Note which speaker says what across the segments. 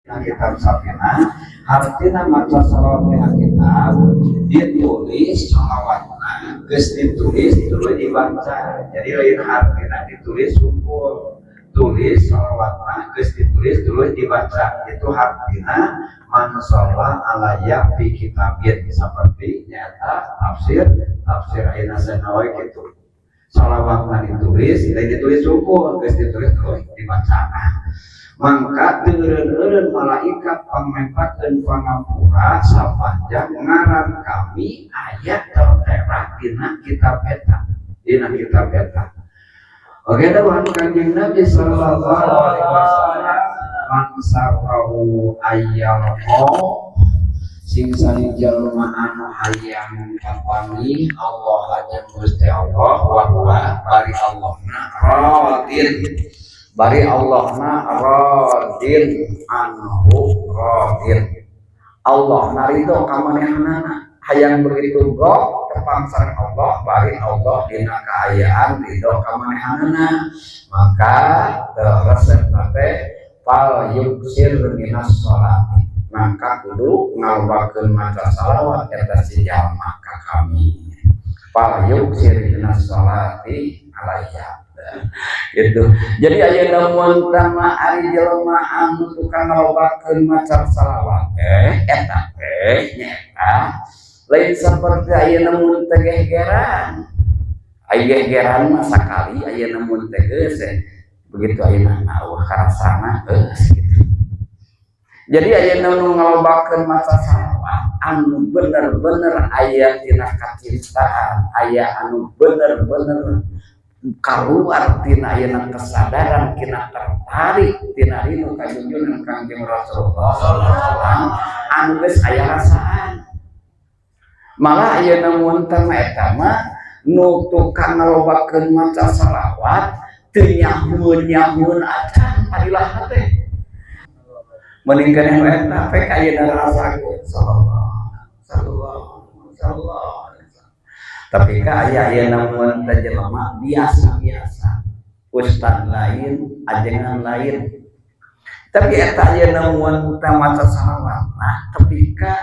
Speaker 1: Kitab Safinah artinya maca salawat dina kitab ditulis, salawatna geus ditulis terus dibaca. Jadi lain artinya ditulis hukum, tulis salawatna geus ditulis terus dibaca. Itu artinya man sholla alayya fi kitabin, seperti nyata tafsir tafsir ayeuna sanawi gitu. Salawatna ditulis, lain ditulis hukum, geus ditulis terus dibaca, mangka teu eureun-eureun malaikat pangmentakeun pangampura sapanjang ngaran kami aya tertera dina kitab eta, dina kitab eta. Oke, dawuhan Kanjeng Nabi sallallahu alaihi wasallam, man sarrahu ayyalqa, sing jalma anu hayang kapanggih Allah jeung Gusti Allah, wa huwa bari Allahna radin, bari Allahna radin anhu, radin Allah na ridho ka manehanana. Hayang begitu gok tepang sareng Allah, bari Allah dina kaayaan ridho ka manehanana, maka resep teh fal yuksir minas sholati, maka kudu ngalobakeun maca salawat eta si jalma ka kami. Fal yuksir minas sholati alaiya gitu. Jadi ayeuna mun tama ari jelema anu tukang ngalobakeun maca salawat teh, eta teh nyaeta lain seperti ayeuna mun teh gegeran. Aya gegeran mah sakali, ayeuna mun teh geus begitu, ayeuna eueuh karasana geus gitu. Jadi ayeuna nu ngalobakeun maca salawat anu bener-bener aya tina kacintaan, aya anu bener-bener keluar tina ayeuna kesadaran, tina tertarik, tina rindu ka junjungan Kangjeng Rasulullah sallallahu, anu geus aya rasaan. Malah ayeuna mun teh eta mah nu tukang ngalobakeun maca salawat teu nyahueun-nyahueun acan padilah teh, mending keneh eta pek ayeuna rasakeun sallallahu sallallahu sallallahu. Tapi ka aya ayeuna mun teh jelema biasa-biasa, ustad lain, ajengan lain, tapi eta ayeuna mun teh maca salawat, nah tapi ka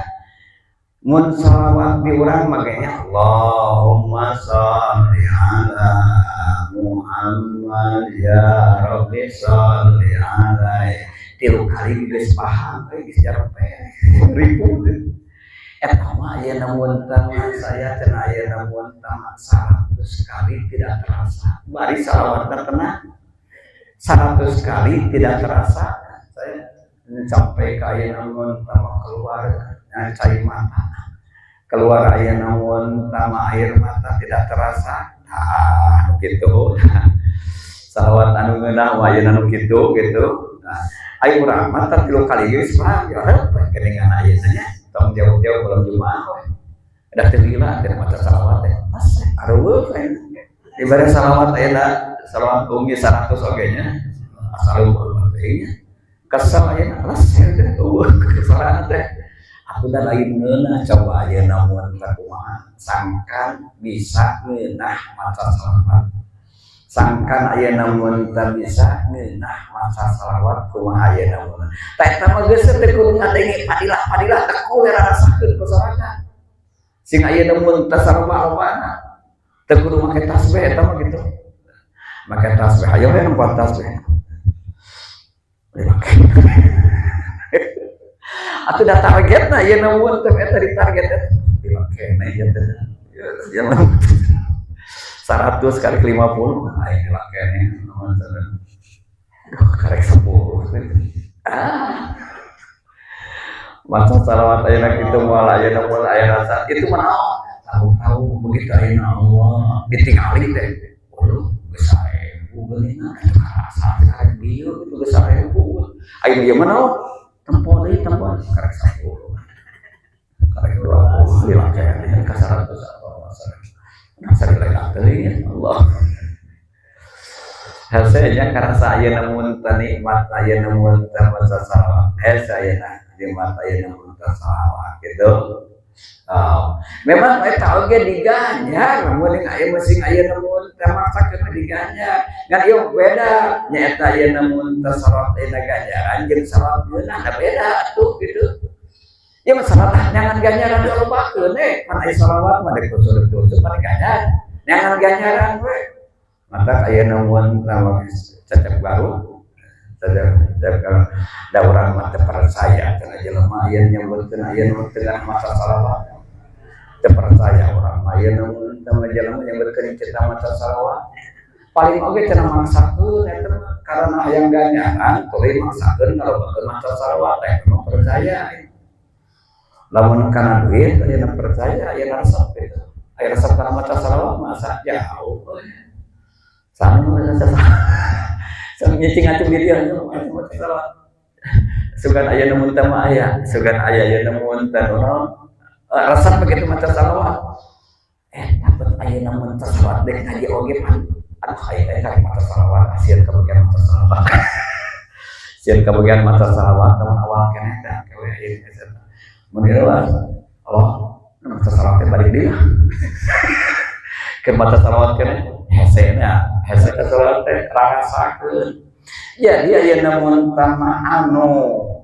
Speaker 1: mun salawat di urang makanya Allahumma sholli ala Muhammad ya Rabbi sholli alaihi, tilu kali geus paham euy, geus jarope ribu. Eta mah ayeuna mun teh saya cenah ayeuna mun teh 100 kali tidak terasa, bari salawat tenang 100 kali tidak terasa. Saya sampai ka ayeuna mun teh keluar cai mata, keluar ayeuna mun teh air mata tidak terasa. Ah gitu, salawat anu ngeunah mah ayeuna nu kitu gitu. Nah, ayo urang mah teh tilu kali geus paham ya, geuningan ayeuna nya tong jauh-jauh, belum Jumat ada teu lila teu maca salawat teh pas areueuh dibere salawat. Ayeuna salawat umi 100 oge nya asal teh nya kesel ayeuna alas teh eueuh kesalahan teh aku da lain ngeunah. Coba ayeuna mun teh kumaha sangkan bisa ngeunah maca salawat, sangkan ayeuna mun teh bisa ngeunah maca salawat, kumaha ayeuna mun teh eta mah geus teh kudu ngadenge padilah-padilah teh kudu rasakeun ku sorangan sing ayeuna mun teh sarua-aruana teh kudu make tasbih. Eta mah gitu, make tasbih, ayo we nempat tasbih dipake atuh da targetna ayeuna mun teh eta di target eta dipake ieu teh ya 100 kali 50 aing dilakene, aduh karek 10. Ah, maca salawat ayeuna kitu moal ayeuna moal aya rasa itu mah. Tahu-tahu begitu ayeuna Allah ditingali teh, waduh geus 1000 geuningan, eta karasa karek dieu kitu geus 1000. Ayeuna ieu mah naon, tempo deui, tempo karek 10, karek 20 dilakene ka 100 apa masa dilewat teuing Allah. Hese nya karasa ayeuna mun teh nikmat ayeuna mun teh maca salawat. Hese ayeuna nikmat ayeuna mun teh salawat gitu. Oh, memang eta oge diganjar, mun aya masing aya mun teh maksakeun diganjar. Ngan ieu beda, nyaeta ieu mun teh salawat ayeuna ganjaran jeung salawat geunah da beda atuh gitu. Ya mah salawat jangan ganjaran dilobakeun we, pan aya salawat mah dari kusur-kusur pan ganjar. Jangan ganjaran we. Maka aya mun nama cecep baru cecep kalau da urang mah teu percaya cenah jelema aya nyebutkeun aya nu tengah masa salawat. Teu percaya urang mah aya nu teu jelema nyebutkeun cinta maca salawat. Paling oge cenah maksakeun eta mah karena hayang ganjaran tuluy maksakeun ngalobakeun maca salawat eta mah percaya. Lamun kana duit aya percaya aya resep gitu. Aya resep kana maca salawat masa jauh. Sama sama nyicing ngacung di dia maca salawat. Sugan aya nu mun teh mah aya, sugan aya aya nu mun teh resep begitu maca salawat. Takut aya nu mun teh salawat dek ngaji oge pan. Aduh aya teh karek maca salawat, sieun kabagian maca salawat. Sieun kabagian maca salawat teman awal keneh teh kewe aya eta. Mun ieu Allah maca salawat teh balik deui. Keur maca salawat keneh hese nya, hese ka salawat teh rasakeun. Jadi aya mun tama anu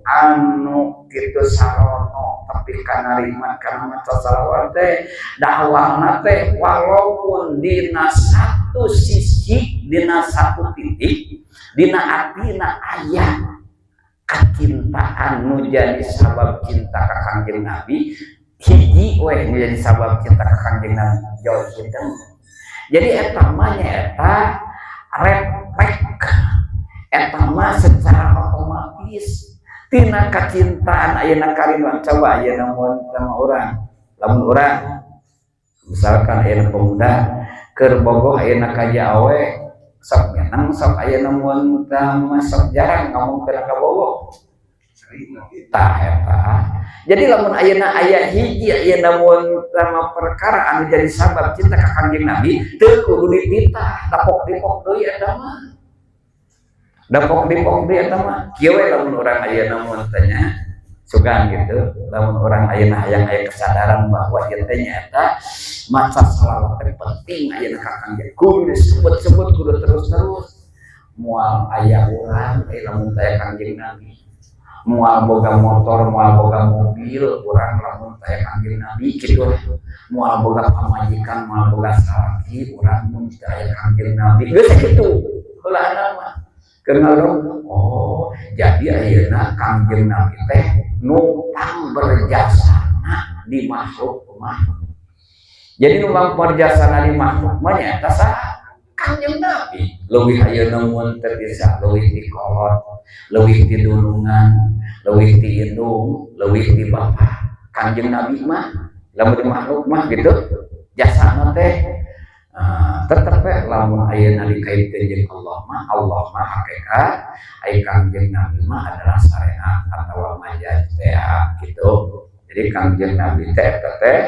Speaker 1: anu kitu sarono tapi kanarima kana maca salawat teh dakwahna teh walaupun dina satu sisi dina satu titik dina atina aya kacintaan nu jadi sabab cinta ka Kangjeng Nabi hiji we nu jadi sabab cinta ka Kangjeng Nabi jauh hideung. Jadi eta mah nyaeta refleks eta mah secara otomatis tina kacintaan ayeuna karinduan. Coba ayeuna mun sama urang, lamun urang misalkan ayeuna pemuda keur bogoh ayeuna ka awe sok nyeneng sok ayeuna mun tah sok jarang ngomong ka kabogoh tah eta. Jadi lamun ayeuna aya hiji ayeuna mun tah perkara anu jadi sabab cinta ka Kangjeng Nabi teu kudu dititah dapok dipok deui eta mah. Dapok dipok deui eta mah. Kieu we lamun urang ayeuna mun teh nya sugan gitu, lamun urang ayeuna hayang aya kesadaran bahwa ieu teh nyaeta maca salawat teh penting ayeuna ka Kangjeng kudu disebut-sebut kudu terus-terus. Moal aya urang teh lamun teh Kangjeng Nabi. Moal boga motor, moal boga mobil, urang lamun teh Kangjeng Nabi kitu. Moal boga pamajikan, moal boga salaki, urang mun teh aya Kangjeng Nabi. Geus kitu heulana mah. Kenal dong. Oh, jadi ayeuna Kangjeng Nabi teh nu pang berjasana di makhluk mah. Jadi nu pang berjasana di makhluk mah nyaeta saha? Kangjeng Nabi. Leuwih ayeuna mun teu bisa leuwih ti kolot, leuwih ti dunungan, leuwih ti indung, leuwih ti bapa. Kangjeng Nabi mah lamun di makhluk mah gitu jasana teh tetep we lamun ayeuna dikaitkeun jeung Allah mah, Allah mah hakikat, ai Kangjeng Nabi mah adalah syariat atawa majaz teh gitu. Jadi Kangjeng Nabi teh eta teh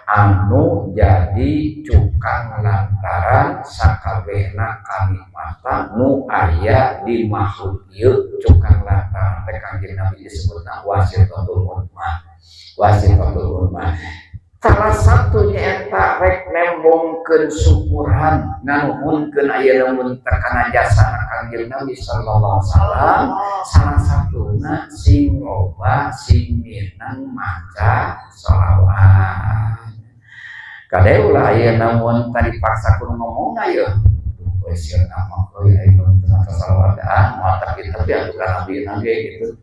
Speaker 1: anu jadi cukang lantaran sakabehna kanikmatan nu aya di makhluk ieu. Cukang lantaran teh Kangjeng Nabi disebutna wasitatul ummah. Wasitatul ummah salah satunya eta rek nembongkeun syukuran nganuhunkeun ayeuna mun kana jasa Kangjeng Nabi sallallahu alaihi wasallam, salah satuna sing loba sing minang maca sholawat. Kade ulah ayeuna mun tadi paksa kudu ngomong aya we sieun mah euy ayeuna teu maca sholawat ah moal tapi atuh ka Nabi ge gitu.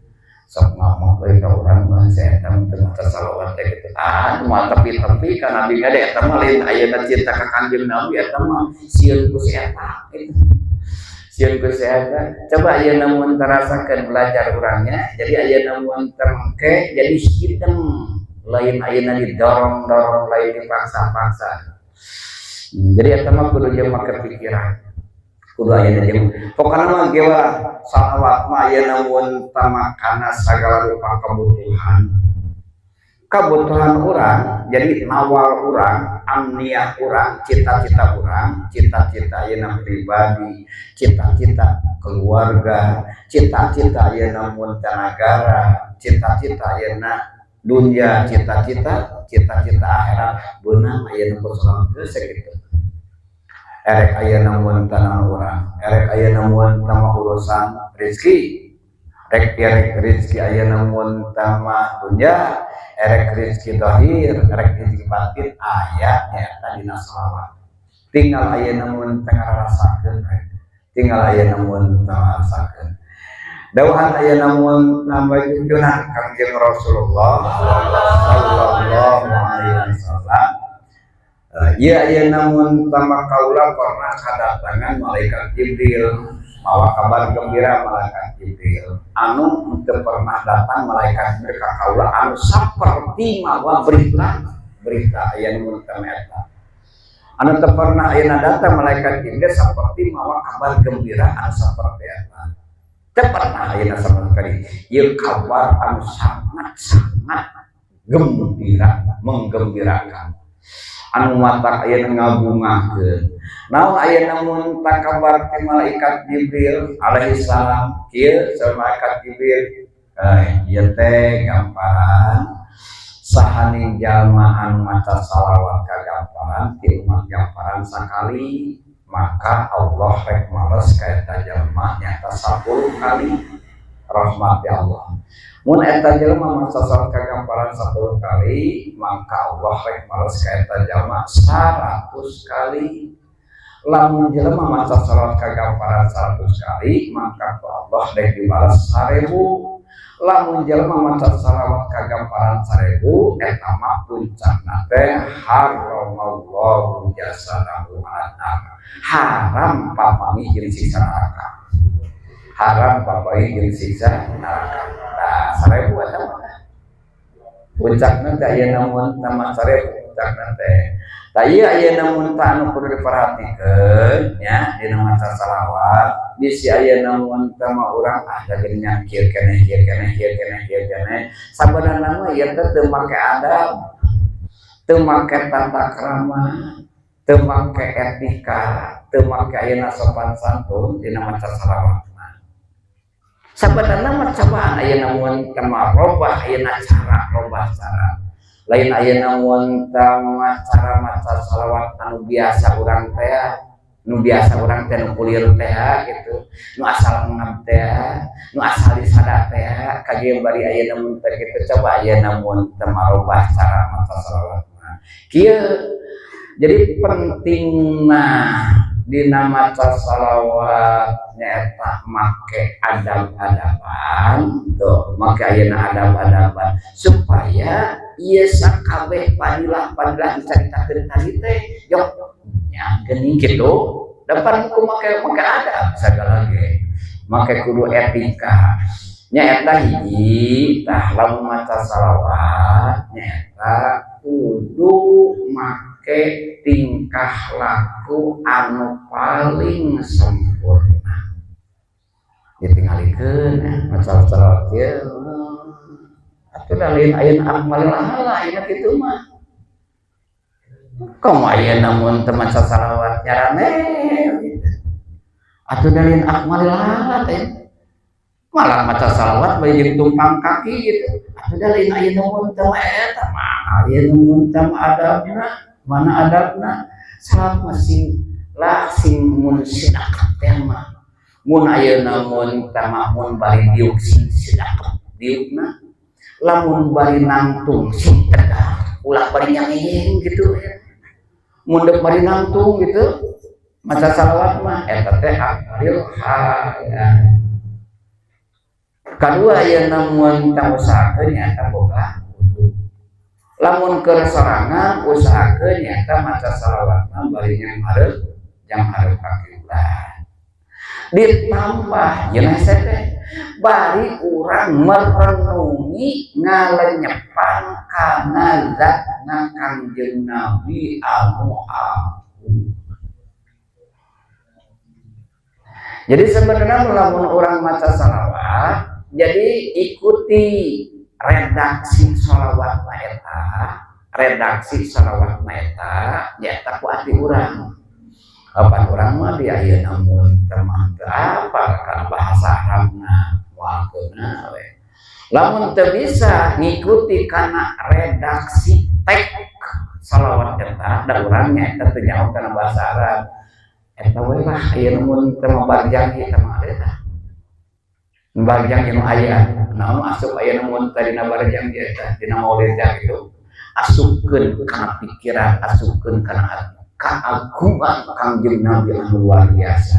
Speaker 1: Sok ngomong euy ka urang mah saya eta teu maca shalawat teh gitu. Ah moal tapi ka Nabi ge eta mah lain ayeuna cinta ka Kangjeng Nabi, eta mah sieun ku si eta gitu. Sieun ku si eta. Coba ayeuna mun terasakeun belajar urangnya, jadi ayeuna mun terengke jadi hideng lain ayeuna didorong-dorong lain dipaksa-paksa. Jadi eta mah kudu jeung make pikiran. Kudu ayeuna jeung pokona mah ge salawat mah ayeuna mun tamakana sagala rupa kebutuhan. Kebutuhan urang, jadi nawal urang, amniah urang, cita-cita urang, cita-cita ayeuna pribadi, cita-cita keluarga, cita-cita ayeuna mun nagara, cita-cita ayeuna Dunia cita-cita, cita-cita akhirat beunang ayeuna ku salawat geus sakitu. Erek ayeuna mun tanah urang, erek ayeuna mun tama urusan rezeki, rek erek rezeki ayeuna mun tama dunia, erek rezeki zahir, erek rezeki batin aya nyaeta dina salawat. Tinggal ayeuna mun teu ngarasakeun, tinggal ayeuna mun teu ngarasakeun. Dawuhan ayeuna mun nambah junjungan Kangjeng Rasulullah sallallahu alaihi wasallam. Ieu ayeuna mun tambah kaula pernah kadatangan malaikat Jibril mawa kabar gembira malaikat Jibril anu teu pernah datang malaikat Jibril ka kaula anu saperti mawa berita berita ayeuna mun teh eta anu teu pernah ayeuna datang malaikat Jibril saperti mawa kabar gembira anu saperti eta. Teu pernah ayeuna sama sekali ieu kabar anu sangat-sangat gembira, menggembirakan anu matak ayeuna ngabungahkeun. Naon ayeuna mun takabar ti malaikat Jibril alaihi salam kieu malaikat Jibril ieu teh gamparan sahaning jalma anu maca salawat ka gamparan ti umat gamparan sakali maka Allah rek males ka eta jalma nyata 10 kali rahmat ya Allah. Mun eta jelema maca salawat ka gamparan 10 kali maka Allah rek males ka eta jalma 100 kali. Lamun jelema maca salawat ka gamparan 100 kali maka ku Allah rek dibalas 1000. Lamun jelema maca salawat ka gamparan 1000 eta mah puncakna teh haramallahu jasadahu 'alan haram papangi jeung siksa neraka. Haram papangi jeung siksa neraka. Nah, 1000 eta mah puncakna teh ayeuna mun tambah 1000 puncakna teh. Tah ieu ayeuna mun tah anu kudu diperhatikeun nya dina maca salawat bisi ayeuna mun tah mah urang ah da geuning kieu keneh kieu keneh kieu keneh kieu keneh sabenerna mah ieu teh teu make adab, teu make tata krama, teu make etika, teu make ayeuna sopan santun dina maca salawat. Sabenerna mah cobaan ayeuna mun teh mah robah ayeuna cara, robah cara. Lain ayeuna mun teh mah cara maca salawat anu biasa urang teh, nu biasa urang teh nu kulir teh gitu, nu asal ngab teh, nu asal disada teh, kajian bari ayeuna mun teh kitu coba ayeuna mun teh mah robah cara maca salawat mah. Kieu jadi pentingna dina maca salawat nyaeta make adab-adaban tuh, make ayeuna adab-adaban supaya ieu sakabeh padilah-padilah dicaritakeun tadi teh jok nya geuning kitu depan ku make make adab sagala ge make kudu etika nyaeta hiji tah lamun maca salawat nyaeta kudu make tingkah laku anu paling sempurna ditinggalikeun ya maca salawat ieu atuh da lain ayeuna akmalil hala ayeuna kitu mah komo ayeuna mun teu maca salawat nyarane atuh da lain akmalil hala teh malah maca salawat bari jeung tumpang kaki gitu atuh da lain ayeuna mun teu eta mah ayeuna mun teu adabna mana adabna salawat mah sing lah sing mun sedakep teh mah mun ayeuna mun teu mah mun bari diuk sing sedakep diukna lamun bari nangtung sing tegar ulah bari nyanging gitu mun deuk bari nangtung gitu maca salawat mah eta teh akmalil hal. Kadua ayeuna mun teu usahakeun nyaeta boga wudu. Lamun keur sorangan usahakeun nyaeta maca salawat mah bari nyang hareup ka kiblat. Ditambah yeuna hese teh bari urang merenungi ngalenyepan kana zatna Kangjeng Nabi anu agung. Jadi sebenarnya lamun urang maca salawat jadi ikuti redaksi sholawat eta, redaksi sholawat eta nyaeta ku ati urang. Kapan urang mah di ayeuna mun teu mah teu apal kana bahasa Arabna moal keuna we. Lamun teu bisa ngikuti kana redaksi teks salawat eta, da urang nya eta teu nyaho kana bahasa Arab. Eta we lah ayeuna mun teu mah Barzanji eta mah eta. Barzanji nu aya, naon asup ayeuna mun tadina Barzanji eta dina maulid itu asupkeun kana pikiran, asupkeun kana hati keagungan Kangjeng Nabi anu luar biasa.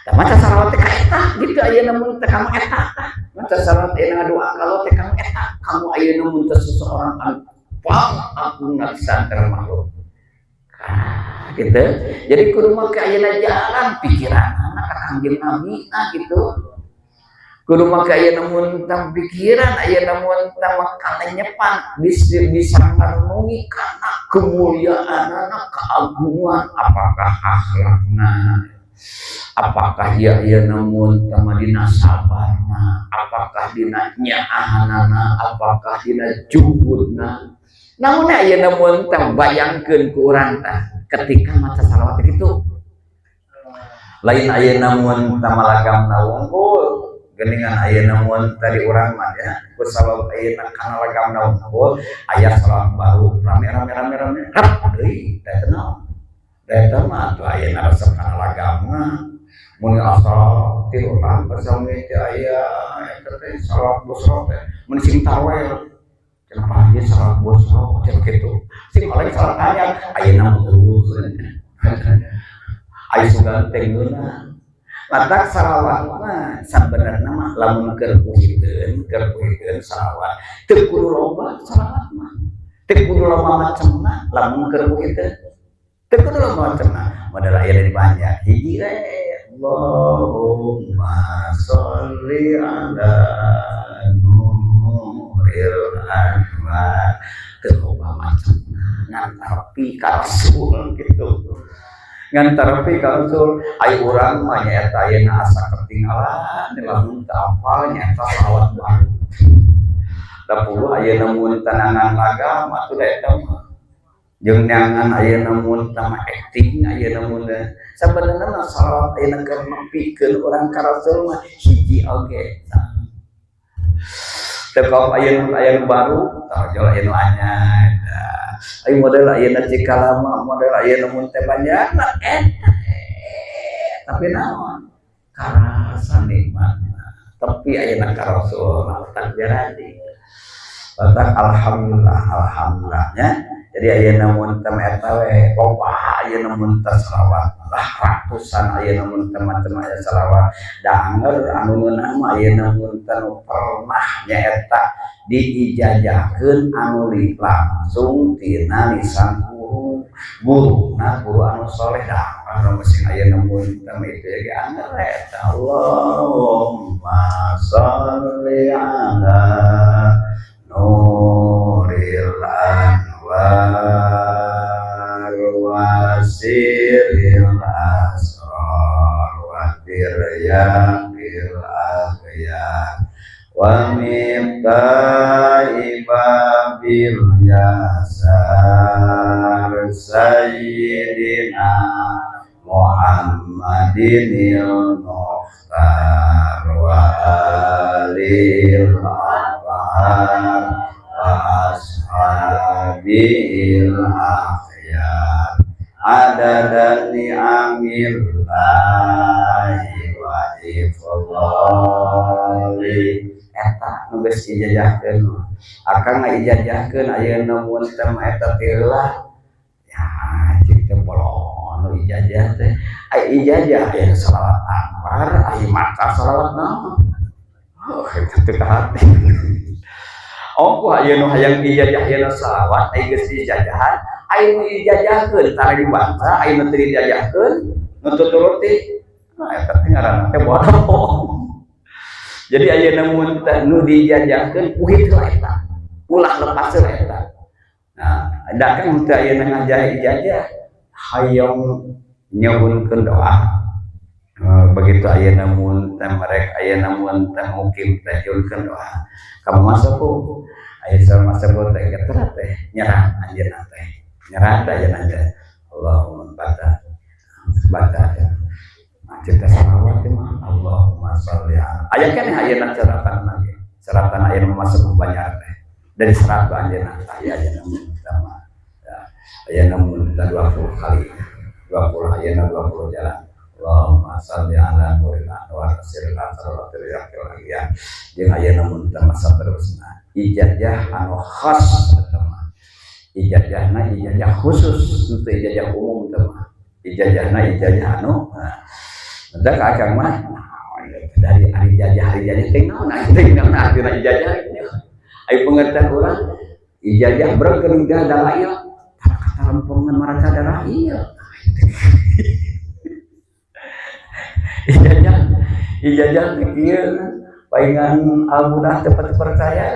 Speaker 1: Tah, maca salawat teh ka eta gitu, ayeuna mun teh kamu eta tah. Maca salawat ayeuna, ngadoa kalau teh kamu eta, kamu ayeuna mun teh seseorang anu pang agung santer makhluk. Ah, gitu. Jadi kudu make ayeuna jalan pikiran anak ka Kangjeng Nabi nah gitu. Kudu make ayeuna mun tah pikiran ayeuna mun tah kalenyepan bisa bisa merenungi kana kemuliaan anak, keagungan, apakah akhlakna, apakah ia ieu namun tama dina sabarna, apakah dina nyaahanana, apakah dina juhudna. Namun aya namun tah bayangkeun ku urang tah ketika maca salawat itu lain aya namun tah malagamna wungkul. Geningan aya namun tadi urang mah ya ku sabab ayeuna kana lagamna wungkul, aya salawat baru rame rame rame rame rap deui teh naon. Eta mah atuh ayeuna resep kana lagamna. Mun asal ti urang pasal teh aya eta teh salawat busro teh mun sing tawel, kenapa aja salawat busro cenah kitu, sing oleh salawat anyar ayeuna mah euweuh, aya sugan teh ngeunah. Matak salawat mah sabenerna mah lamun keur puhiteun salawat teu kudu loba, salawat mah teu kudu loba macemna. Lamun keur puhiteun teu kudu loba macemna, modal aya di banyak hiji we, Allahumma sholli ala nuril anwar, teu loba macemna, ngan tapi ka Rasul gitu, ngan tapi ka Rasul. Ai urang mah nyaeta ayeuna asa ketinggalan lamun teu apal nyaeta salawat baru da puluh ayeuna mun tenangan lagam atuh da eta mah jeung neangan ayeuna mun tah acting ayeuna mun. Sabenerna mah salawat ayeuna keur nepikeun urang ka Rasul mah hiji oge teu kaum ayeuna aya nu baru tah aya nu anyar. Ai model ayeuna cikalama, model ayeuna mun teh banyak eta, tapi naon karasa nikmatna tapi ayeuna ka Rasul tak jadi. Batak alhamdulillah, alhamdulillah nya. Jadi ayeuna mun teh eta we loba ayeuna mun teh selawat lah ratusan, ayeuna mun teh macam aya selawat da anger anu ngeunah mah ayeuna mun teh nu pernah nyaeta diijazahkeun anu langsung tina lisan guru guruna, guru anu soleh. Dah anu mesin ayeuna mun teh itu ya ge anger eta, Allahumma sholli ala nuril anwar wasiril asrar wa tiryaqil akhyar wa miftahi babil yasar sayyidina Muhammadinil mukhtar wa alil athar wa ashabil akhyar adada ni'amillahi wa ifdali. Eta nu geus ijazahkeun, akang ngaijazahkeun ayeuna mun teh mah eta teh lah ya cik teh bolon nu ijazah teh. Ai ijazah aya salawat anwar, ai maca salawat naon? Oh, eta teh hati. Oh, ku aya nu hayang ijazah ayeuna salawat, ai geus ijazahan, ai nu ijazahkeun tara dibaca, ai nu teu diijazahkeun nu tuturuti. Nah, eta teh ngaranna teh bodoh. Jadi ayeuna mun teh nu diijazahkeun puhit heula eta. Ulah lepas heula eta. Nah, da kan teu ayeuna ngajah ijazah hayang nyuhunkeun doa. Begitu ayeuna mun teh merek ayeuna mun teh mukim teh nyuhunkeun doa. Kamu masuk ku aya sama sebut teh geter teh nyerah anjeunna teh. Nyerah teh ayeuna teh. Allahumma baca baca ya. Nah, cerita salawat teh mah Allahumma sholli ala. Aya kan ayeuna ceratan lagi. Seratan aya nu masuk Banjar teh. Dari serat anjeunna tah aya ayeuna mah. Ayeuna mun 20 kali. 20 ayeuna 20 jalan. Allahumma shalli ala nuril anwar sirril asratil yaqil ya. Jeung ayeuna mun teh masa terusna. Ijazah anu khas eta mah. Ijazahna ijazah khusus, teu ijazah umum teh mah. Ijazahna ijazah anu nah, ka akang mah dari ari ijazah teh naon teh naon artina ijazah. Ai pengertian urang ijazah berkeun teh dalail kata rempongan maraca dalail. Ijazah ijazah teh kieu paingan almudah teu percaya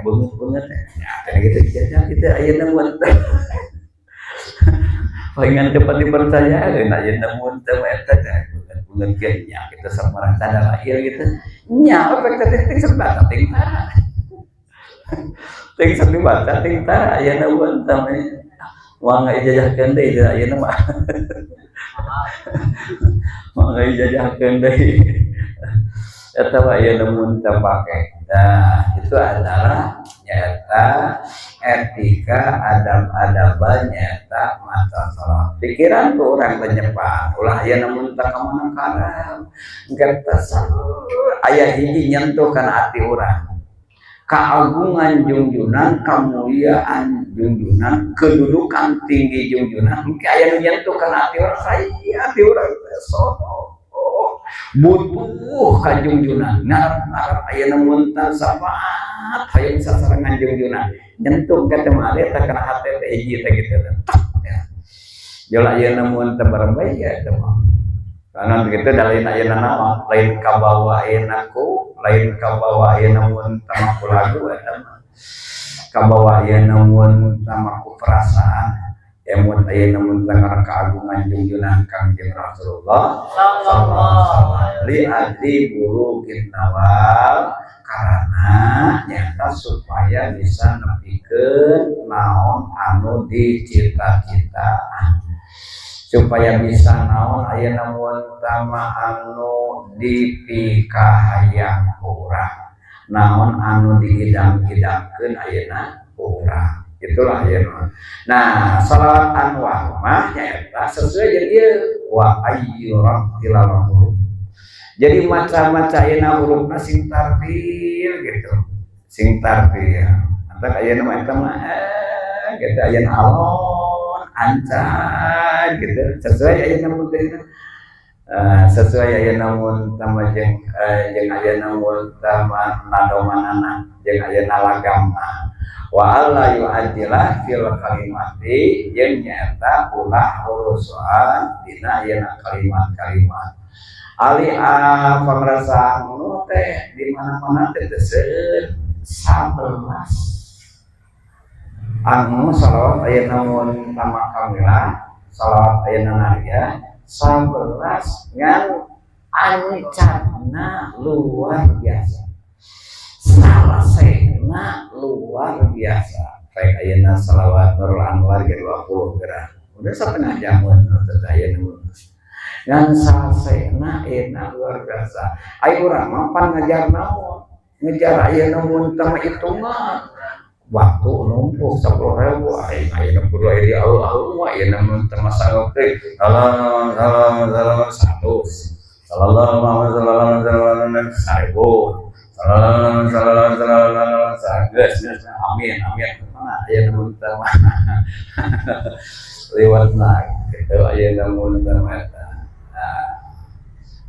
Speaker 1: beungeut-beungeut ya teh kitu ijazah kitu ayeuna mun palingan cepat dipercaya nah ayeuna mun teh eta teh beungeut ge nya kitu samaraca dalail gitu nya efek teh ting sok baca ting tara ting sok dibaca ting tara ayeuna mun teh moal ngaijazahkeun deui ayeuna mah moal ngaijazahkeun deui eta mah ayeuna mun teh pake. Nah itu adalah nyata etika adab-adaban nyata maca salawat. Pikiran tuh orang penyepan ulah ayeuna mun teh ka mana karam engke teh aya hiji nyentuh kana hati urang. Keagungan junjunan, kemuliaan junjunan, kedudukan tinggi junjunan engke aya nu nyentuh kana hati urang, saya hati urang teh sono butuh ka junjunan ngarep-ngarep ayeuna mun teh sapaat hayang sasarengan junjunan nyentuh ka teh mah eta kana hate teh hiji teh kitu teh ya jola ayeuna mun teh barembay ya teh mah karena kitu da lain ayeuna naon lain kabawa ayeuna ku lain kabawa ayeuna mun teh mah ku lagu eta mah kabawa ayeuna mun teh mah ku perasaan emun ayeuna mun teh keagungan junjunan Kangjeng Rasulullah sallallahu alaihi wasallam li burukin nawal karena nyata supaya bisa nepikeun naon anu dicita-citaan supaya bisa naon ayeuna mun tama anu dipikahayang urang naon anu diidam-idamkeun ayeuna urang. Itulah ya. Nah, salawat anwar mah nyaeta sesuai jeung ieu wa ayyura ilal huruf. Jadi maca-maca ayeuna hurufna sing tartil gitu. Sing tartil. Antak ayeuna mah eta mah gitu ayeuna alon ancan gitu. Sesuai ayeuna mun teh sesuai ayeuna mun tama jeung jeung ayeuna mun tama nadomanana jeung ayeuna lagamna. Wa alla yu'ajjila fil kalimati jeung nyaeta ulah urusan dina ayeuna kalimat-kalimat. Ali a pangrasa nu teh di mana-mana teh teu 11 anu salawat ayeuna mun tama kamilah salawat ayeuna naria 11 ngan ancana luar biasa. Salasena luar biasa. Baik ayeuna salawat Nurul Anwar ge 20 gerak. Udah setengah jamun teh ayeuna. Ngan salasena enak luar biasa. Ai urang mah pan ngejar naon? Ngejar ayeuna mun teh hitungan. Waktu numpuk 10.000 aing ayeuna kudu aya di alus-alus mah ayeuna mun teh sanggup teh. Salam salam salam 100. Sallallahu alaihi wasallam 1000. Salam salam salam sageus amin amin mana aya nu teh mah lewat lah kitu aya nu teh mah eta. Nah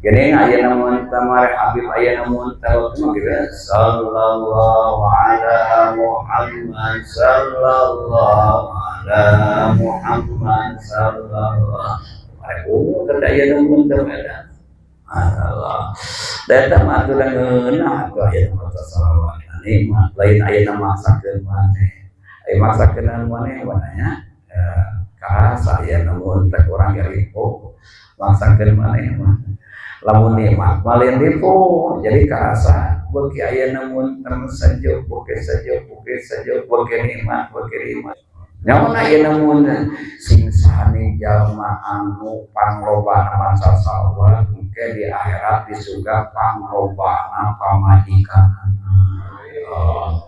Speaker 1: geuning aya nu teh mah Habib aya nu teh mah kitu sallallahu ala Muhammad sallallahu ala Muhammad sallallahu alaihi wasallam aya nu teh mah eta. Allah. Data mah atuh da ngeunah atuh aya maca salawat. Nikmat lain ayeuna maksakeun maneh. Aya maksakeun maneh wananya karasa aya namun teh urang ge ripuh. Maksakeun maneh mah. Lamun nikmat mah lain ripuh. Jadi karasa beuki aya namun terus sejuk, beuki sejuk, beuki sejuk, beuki nikmat, beuki nikmat. Nyaona ayeuna mun sing sani jalma anu panglobana maca salawat engke di akhirat di surga panglobana pamajikanana. Oh.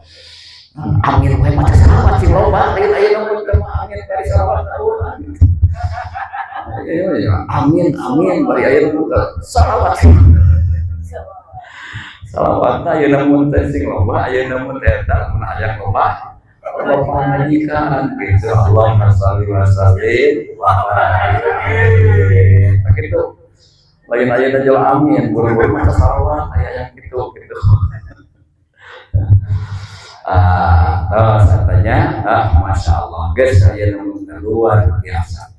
Speaker 1: Amin we maca selawat sing loba lain aya nu teu amin bari selawat tahunan. Amin amin bari aya nu selawat. Salawatna ayeuna mun teh sing loba ayeuna mun teh eta mun hayang loba loba pamajikan gitu. Allahumma shalli wa sallim wa barik. Tak kitu. Lain ayeuna jual amin buru-buru maca salawat aya yang gitu gitu. Terus katanya, masya Allah, guys, saya luar biasa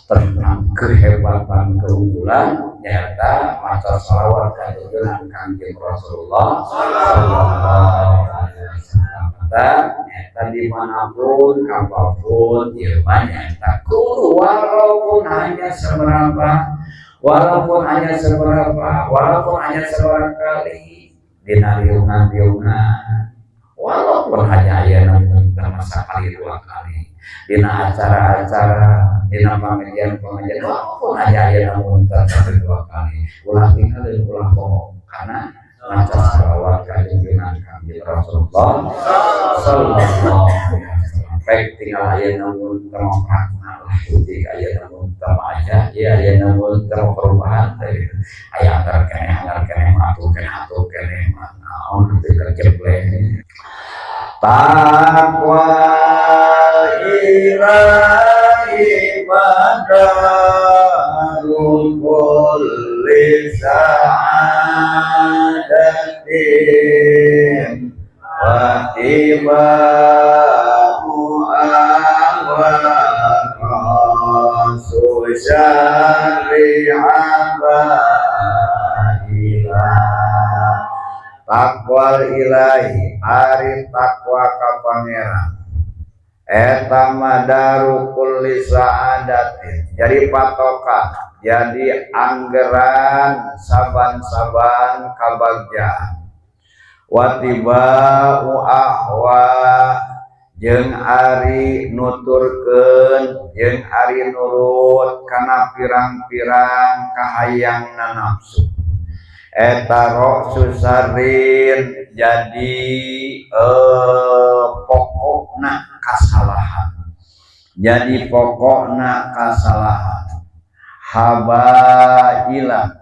Speaker 1: tentang kehebatan keunggulan nyata maca salawat kajujuran Kangjeng Rasulullah sallallahu alaihi wasallam. Nyata dimanapun, kapanpun, ieu mah nyata kudu walaupun hanya seberapa, walaupun hanya seberapa, walaupun hanya seberapa kali dina riungan-riungan, walaupun hanya aya namun termasa kali dua kali dina acara-acara, dina pengajian-pengajian, walaupun hanya aya namun termasa dua kali, ulah tinggal dan ulah bohong karena maca salawat kajujuran Kangjeng Rasulullah sallallahu alaihi wasallam. Baik tinggal aya namun termaprakna lah utik aya namun terma aja, ya aya namun terma perubahan teh aya antar keneh antar keneh mah atuh keneh mah naon teu kerjepleh. Takwa ilahi madaru kulli sa'adatin wa tibahu awarasu syarri abaila. Takwa ilahi ari takwa ka pangeran eta madaru kulli sa'adatin, jadi patokan, jadi anggeran saban-saban kabagjaan. Watiba'u ahwa jeung ari nuturkeun jeung ari nurut kana pirang-pirang kahayangna nafsu eta roksu sarin, jadi pokokna kasalahan, jadi pokokna kasalahan. Habaila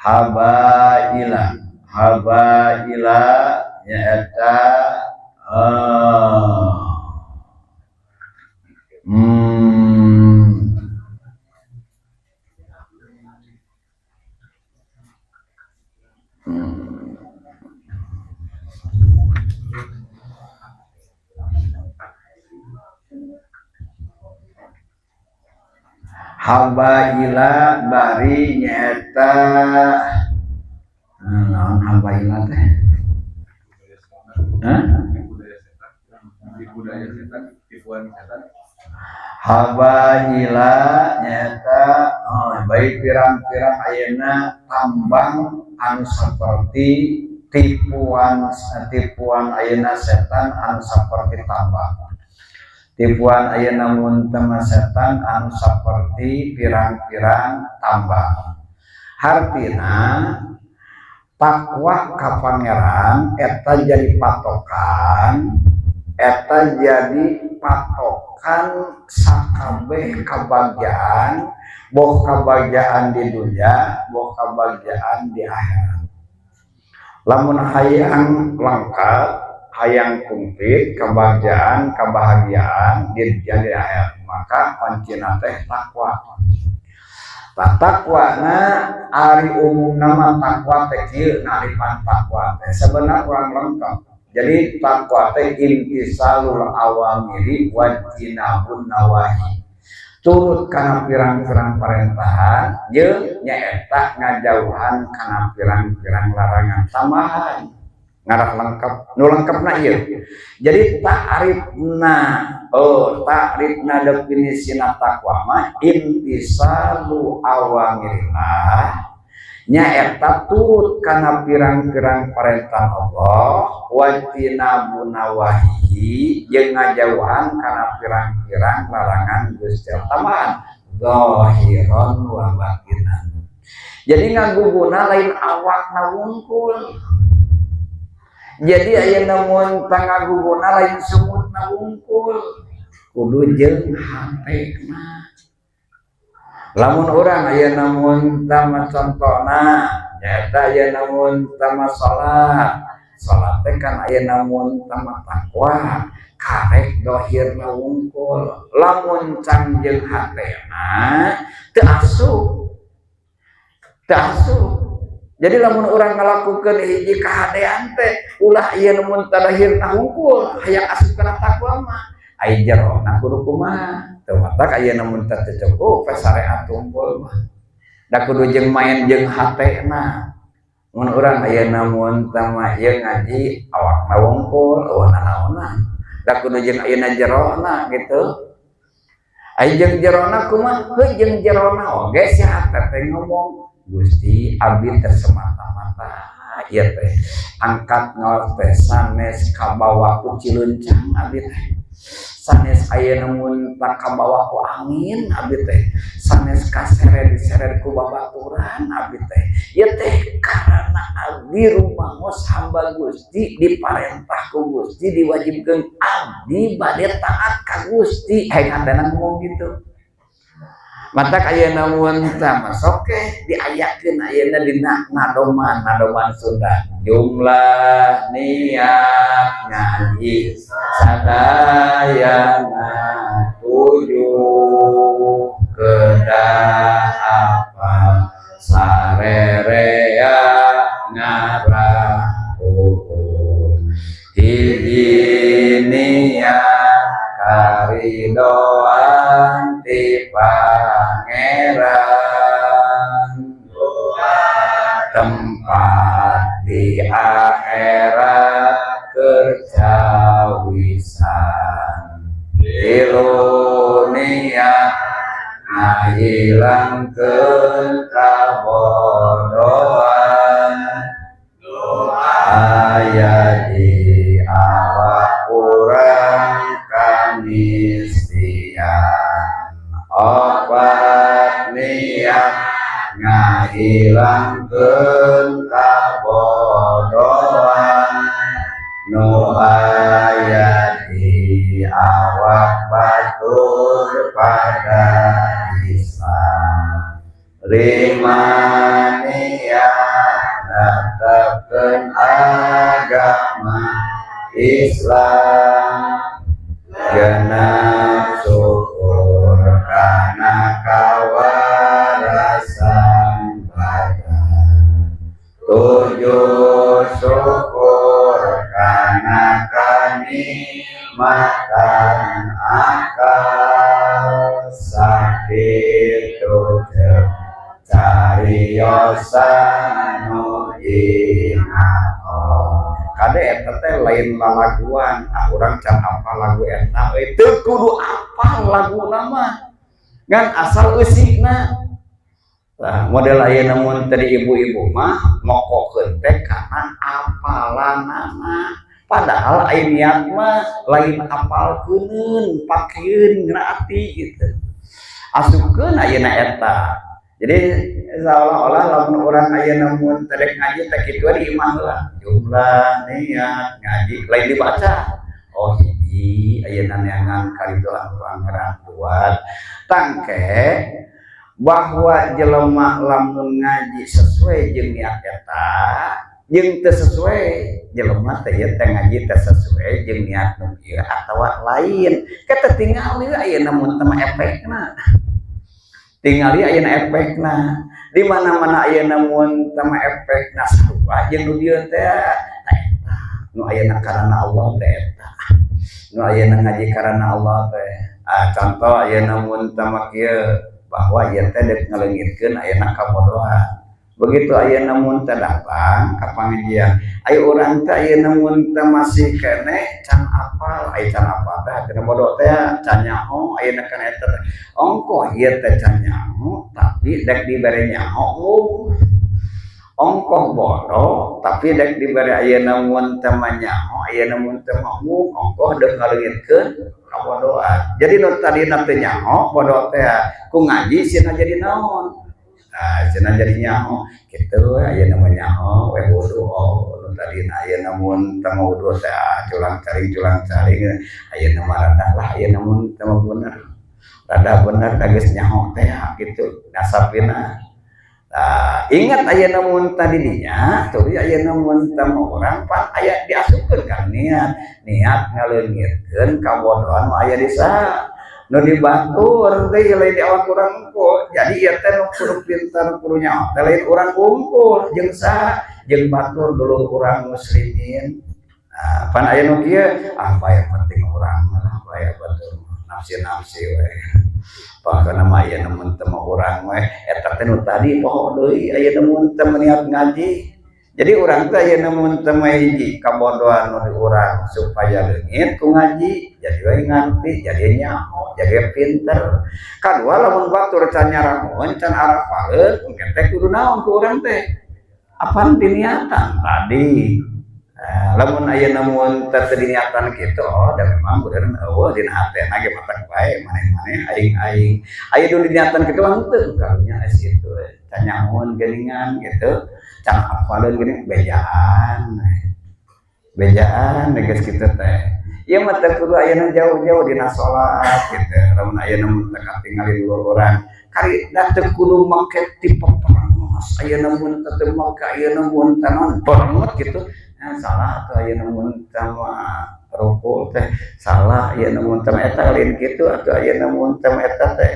Speaker 1: habaila habaila nyaeta habaila bari nyaeta naon habaila teh? Hah? Habaila nyaeta baik pirang-pirang ayeuna tambang anu saperti tipuan ayeuna setan anu saperti tambang. Tipuan ayeuna mun teu setan anu saperti pirang-pirang tambang. Hartina takwa ka pangeran eta jadi patokan, eta jadi patokan sakabeh kabagjaan, boh kabagjaan di dunia, boh kabagjaan di akhirat. Lamun hayang lengkap, hayang komplit kebahagiaan, kebahagiaan di dunia di akhirat, maka kuncina teh takwa. Takwa na ari umum nama takwa teh kieu naripan takwa teh sebenarnya kurang lengkap. Jadi takwa teh imtisalul awamiri wajtinabun nawahi, turut kana pirang-pirang parentahan jeung nyaeta ngajauhan kana pirang-pirang larangan tambahan. Ngarah lengkap, nu lengkapna ieu. Jadi ta'rifna, ta'rifna definisina takwa mah imtisalu awamirillah, nyaeta turut kana pirang-pirang parentah Allah, wajtinabu nawahihi, jeung ngajauhan kana pirang-pirang larangan Gusti Allah. Tambahan zahiran wa batinan. Jadi ngaguguna lain awakna wungkul. Jadi ayeuna mun tangaguguna lain sumutna wungkul, kudu jeung hatena. Lamun urang ayeuna mun tama, contona nyaeta ayeuna mun tama salat, salat teh kan ayeuna mun tama takwa karek dohirna wungkul. Lamun can jeung hatena, teu asup, teu asup. Jadi lamun urang ngalakukeun hiji kahadean teh ulah ieu mun tadahirna wungkul hayang asup kana takwa mah, ai jerona kudu kumaha? Teu matak ayeuna mun teu cukup syariat wungkul mah, da kudu jeung main jeung hatena. Mun urang ayeuna mun tama ieu ngaji awakna wungkul, euweuh nanaonan, da kudu jeung ayeuna jerona gitu. Ai jeung jerona kumaha? Heuh, jeung jerona oge si hate teh ngomong, "Gusti, abdi teh semata-mata ieu teh angkat ngaos teh sanes kabawa ku cilencang, abdi teh sanes ayeuna mun tak kabawa ku angin, abdi teh sanes kaseret diseret ku babaturan, abdi teh ieu teh karena abdi rumangos hamba Gusti, diparentah ku Gusti, diwajibkeun, abdi bade taat ka Gusti." Hayang hatena ngomong gitu. Matak ayeuna mun tah masuk ke diayakeun ayeuna dina nadoman nadoman Sunda, jumlah niat ngaji sadayana tujuh, kedah apal sarerea ngarah puhun, hiji niat karidoan ti Pangeran, tempat di akhirat kercawisan, tilu niat ngahilangkeun kabodohan aya di awak urang kamistian, opat niat ngahilangkeun kabodohan nu aya di awak batur pada Islam, lima niat netepkeun agama Islam, genep syukur kana kawarasan badan, tujuh syukur kana kanikmatan akal, sakitu ceuk cariosan nu inato. Kade eta teh lain lalaguan. Ah, urang can apal lagu eta euy. Teu kudu apal laguna mah, ngan asal eusina. Nah, model ayeuna mun tadi ibu-ibu mah mokokeun teh kana apalanana, padahal aya niat mah lain apalkeuneun, pakeun ngena ati gitu, asupkeun ayeuna eta. Jadi seolah-olah lamun urang ayeuna mun teh ngaji teh kitu di imah heula, jumlah niat ngaji lain dibaca. Oh, hiji ayeuna neangan karidoan Pangeran, kuat tangke bahwa jelema lamun ngaji sesuai jeung niat eta jeung teu sesuai, jelema teh ieu teh ngaji teh sesuai jeung niat nu ieu atawa lain. Kita tinggal ieu ayeuna mun teh efekna, tingali ayeuna efekna di mana-mana. Ayeuna mun teh efekna sarua jeung nu dieu teh, eta nu ayeuna karena Allah teh, eta nu ayeuna ngaji karena Allah teh. Ah, contoh ayeuna mun teh kieu, bahwa ieu teh deuk ngaleungitkeun ayeuna kabodohan. Begitu ayeuna mun teh datang ka pangajian, aya urang teh ayeuna mun teh masih keneh can apal, aya can apal teh akhirna bodoh teh, can nyaho ayeuna kana eta teh. Ongkoh ieu teh can nyaho tapi dek dibere nyaho, ongkoh bodoh tapi dek dibere ayeuna mun teh mah nyaho, ayeuna mun teh mah ongkoh deuk ngaleungitkeun kabodohan. Jadi nu tadina teh nyaho bodoh teh, ku ngaji sieuna jadi naon? Nah, cenah jadi nyaho kitu we ayeuna mah, nyaho we wudu. Oh, nu tadina ayeuna mun teu wudu teh culang caring culang caring, ayeuna mah rada lah, ayeuna mun teu bener rada bener da geus nyaho teh gitu nasapina. Nah, ingat ayeuna mun tadi dinya tuh, ayeuna mun teu urang pan aya diasupkeun kan niat, niat ngaleungitkeun kabodohan nu aya di saha, nu di batur teh, lain di awak urang hungkul. Jadi ieu teh nu kudu pinter, kudu nyaho teh lain urang hungkul, jeung saha? Jeung batur, dulur urang muslimin. Nah, pan aya nu kieu, ah, bae, penting urang lah, bae batur, nafsi-nafsi we. Bahkan mah aya mun teu urang we. Eta teh nu tadi poho deui, aya mun teu niat ngaji. Jadi urang teh aya mun teu hiji kabodohan nu di urang supaya leungit ku ngaji, jadi we ngarti, jadi nyaho, jadi pinter. Kadua, lamun batur can nyarahoeun, can arapaleun, engke teh kudu naon ku urang teh? Apan diniatan tadi. Nah, lamun aya mun teu diniatan kitu, oh, da memang bener eueuh dina hatena ge, matak bae maneh-maneh, aing-aing. Aya nu diniatan kitu mah henteu, karunya geus kitu we. Can nyahoeun geuningan gitu, can apaleun geuning, bejaan. Bejaan geus kitu teh. Ieu mah teu kudu ayeuna jauh-jauh, dina salat gitu. Lamun ayeuna mun teu katingali dulur urang, kari da teu kudu make tipe perangos, ayeuna mun teu make, ayeuna mun teu naon banget gitu. Nah, salah atuh, ayeuna mun teu ruku teh salah, ayeuna mun teu eta lain kitu atuh. Ayeuna mun teu eta teh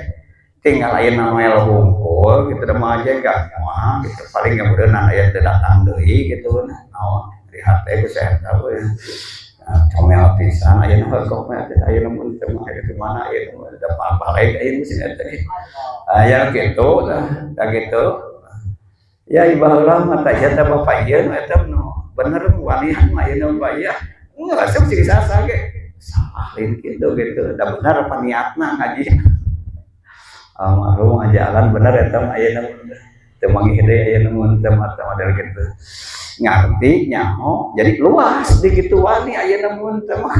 Speaker 1: tinggal ayeuna mel hungkul gitu, da mah aja gak moal gitu, paling ge meureunna aya teu datang deui gitu, naon di hate ku saya we. Comel pisan ayeuna mah, comel teh ayeuna mun teu mah di mana ayeuna mah da balik ayeuna sih eta ge aya kitu tah, gitu ya. Baheula mah tah ieu teh bapak ieu eta nu bener wanian mah, ayeuna bapak ieu ngerasa sih sasa ge salah, lain kitu gitu, da bener apa niatna ngaji almarhum jalan bener eta mah. Ayeuna teu manggih deui, ayeuna mun teu mah model kitu, ngarti nyaho jadi luas di kitu, wani ayeuna mun teu mah